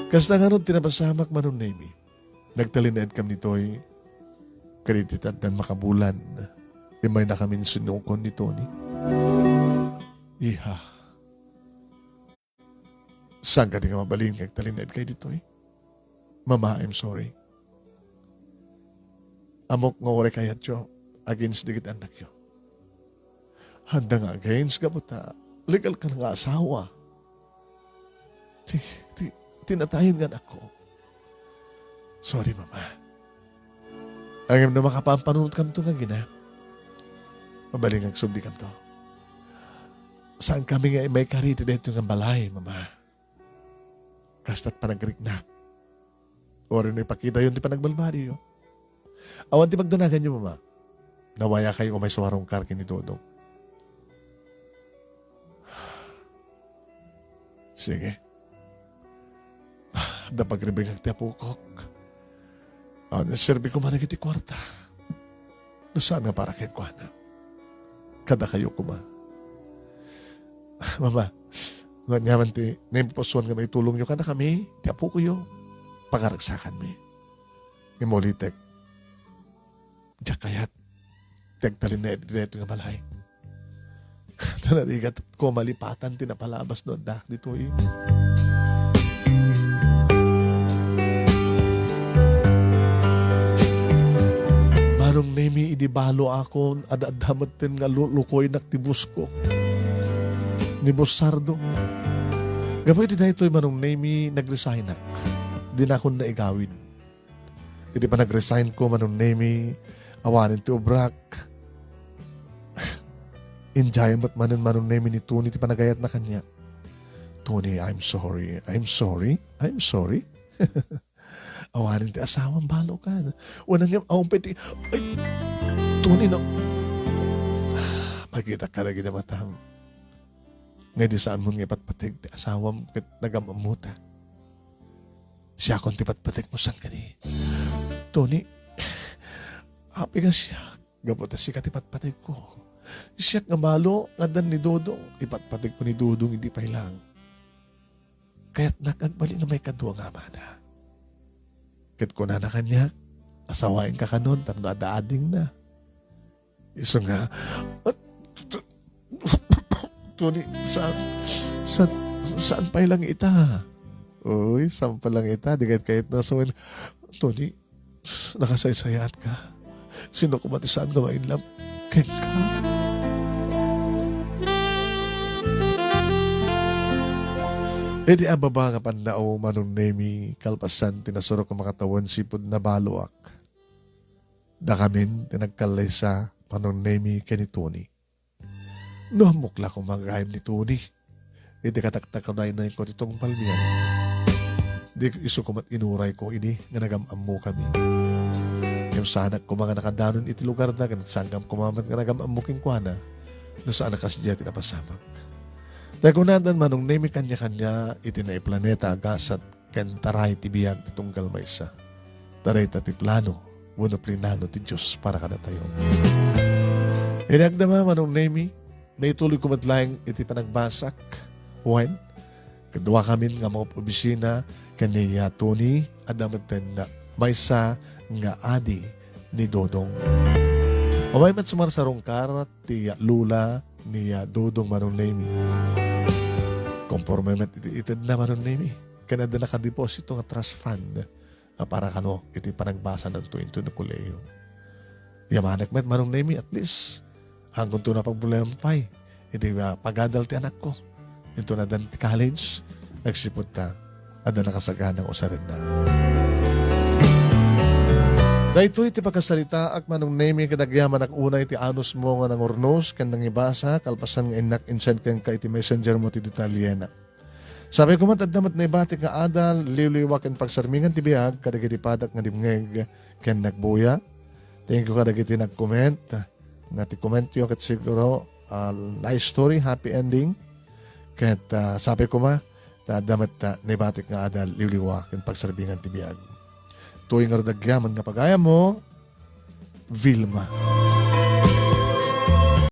Kasta ngarud ti napasamak, Manong Nemy. Nagtalinaedkami ditoy, kadagiti addan makabulan, immaynakamin sinukon ni Tony. Iha. Saan kadi nga mabalin nga agtalinaedkayo ditoy? Mama, I'm sorry. Ammok nga uray kayatyo against dagiti annakyo. Haanda nga against gapu ta legal ka nga asawa. Ti, ti, ti natayen nga anakko. Sorry, Mama. Ngem no makapanpanunotkamto nga agina, mabalin nga agsubdikamto. Saankami nga maikari iti daytoy nga balay, Mama. Kasta't panagriknak. Uray no ipakitayon ti panagbalbaliwyo. Awan ti pagdanaganyo, Mama. Nawayakayo umay suarungkar ken ni Dodong. Sige. Adda pagribingak ti apokok. Awan serbiko man dagiti kuarta. No saan nga para kenkuana. Kadakayo koma. Mama, no aniaman ti naipapusuan nga maitulongyo kadakami, ti apokoyo, pakaragsakanmi. Ngem ulitek, diak kayat ti agtalinaed iti daytoy nga balay. Ta narigat ko malipatan ti napalabas no addaak ditoy. Manong Nemy, idi baloakon, ad-adda metten nga lu-, lukoynak ti busko. Ni Boss Sardo. Gapu iti daytoy, Manong Nemy, nagresignak. Dinakon naigawid. Iti panagresignko, Manong Nemy, awanen ti obrak. Injay met manen, Manong Nemy, ni Tony ti panagayatna kaniak. "Tony, I'm sorry. I'm sorry. I'm sorry." Awanen ti asawam, balokan. Wen ngem, awan pay ti, ay, Tony, no. Makitak kadagiti matam. Nga idi saanmon nga ipatpateg ti asawam ket nagam-ammota. Siakon ti patpategmo, saan kadi? Tony, apay nga siak, gapu ta sika ti patpategko. Siak nga balo nga addan ni Dodong, ipatpategko ni Dodong idi pay lang. Kayatnak agbalin a maikadua nga amana. Ket kunana kaniak, "Asawaenka kanon tapno adda adingna." Isu nga, "Ah, t-, Tony, saan, saan, saan pay lang ita?" Uy, saan pay lang ita? Di ket kayatna sawen, "Tony, nakasaysayaat ka. Sino koma ti saan nga ma-in love kenka?" Iti ababa nga pannao, Manong Nemy, kalpasan ti nasurok a makatawen sipud nabaloak. Dakamin ti nagkallaysa, Manong Nemy ken ni Tony. No ammok la koma gayam ni Tony iti kataktaknayko ti tungpalmian, di isu koma ti inurayko idi nga nagam-ammokami. Ngem saanak koma nga nakadanon iti lugarda ken saankam koma met nga nagam-ammo kenkuana no saan a kasdiay ti napasamak. Ta kunadan, Manong Nemy, kaniakania iti naiplaneta a gasat ken taray ti biag ti tunggal maysa. Ta dayta ti plano wenno plinano ti Dios para kadatayo. Inagdama, Manong Nemy, naituloy ko met laeng iti panagbasak. Wen, kaduakamin nga mangop-obisina ken ni, ah, Tony, adda metten maysa nga adi ni Dodong. Umay met sumarsarungkar ti, ah, lula ni, ah, Dodong, Manong Nemy. Konforme met iti itedna, Manong Nemy. Ken adda nakadeposito nga trust fund a para kano iti panagbasana inton kolehiyo. Yamanek met, Manong Nemy, at least, haankonto a pagproblema pay iti, ah, pagadal ti anakko. Inton addan ti college, nagsipud ta adda nakasagana nga usarenna. Daytoy ti pakasaritaak, Manong Nemy, ket agyamanak unay ti anusmo nga nangurnos ken nangibasa, kalpasan nga innak insend kenka iti messenger mo ti detalyena. Sapay koma ta adda met naibatik nga adal, liwliwa ken pagsarmingan ti biag kadagiti padak nga dimngeg ken nagbuya. Thank you kadagiti nag-comment. Nga ti commentyo ket siguro, ah, nice story, happy ending. Ket, ah, sapay koma ta adda met, ah, naibatik nga adal, liwliwa ken pagsarmingan ti biag. Toy ngarud agyaman nga pagayammo, Vilma.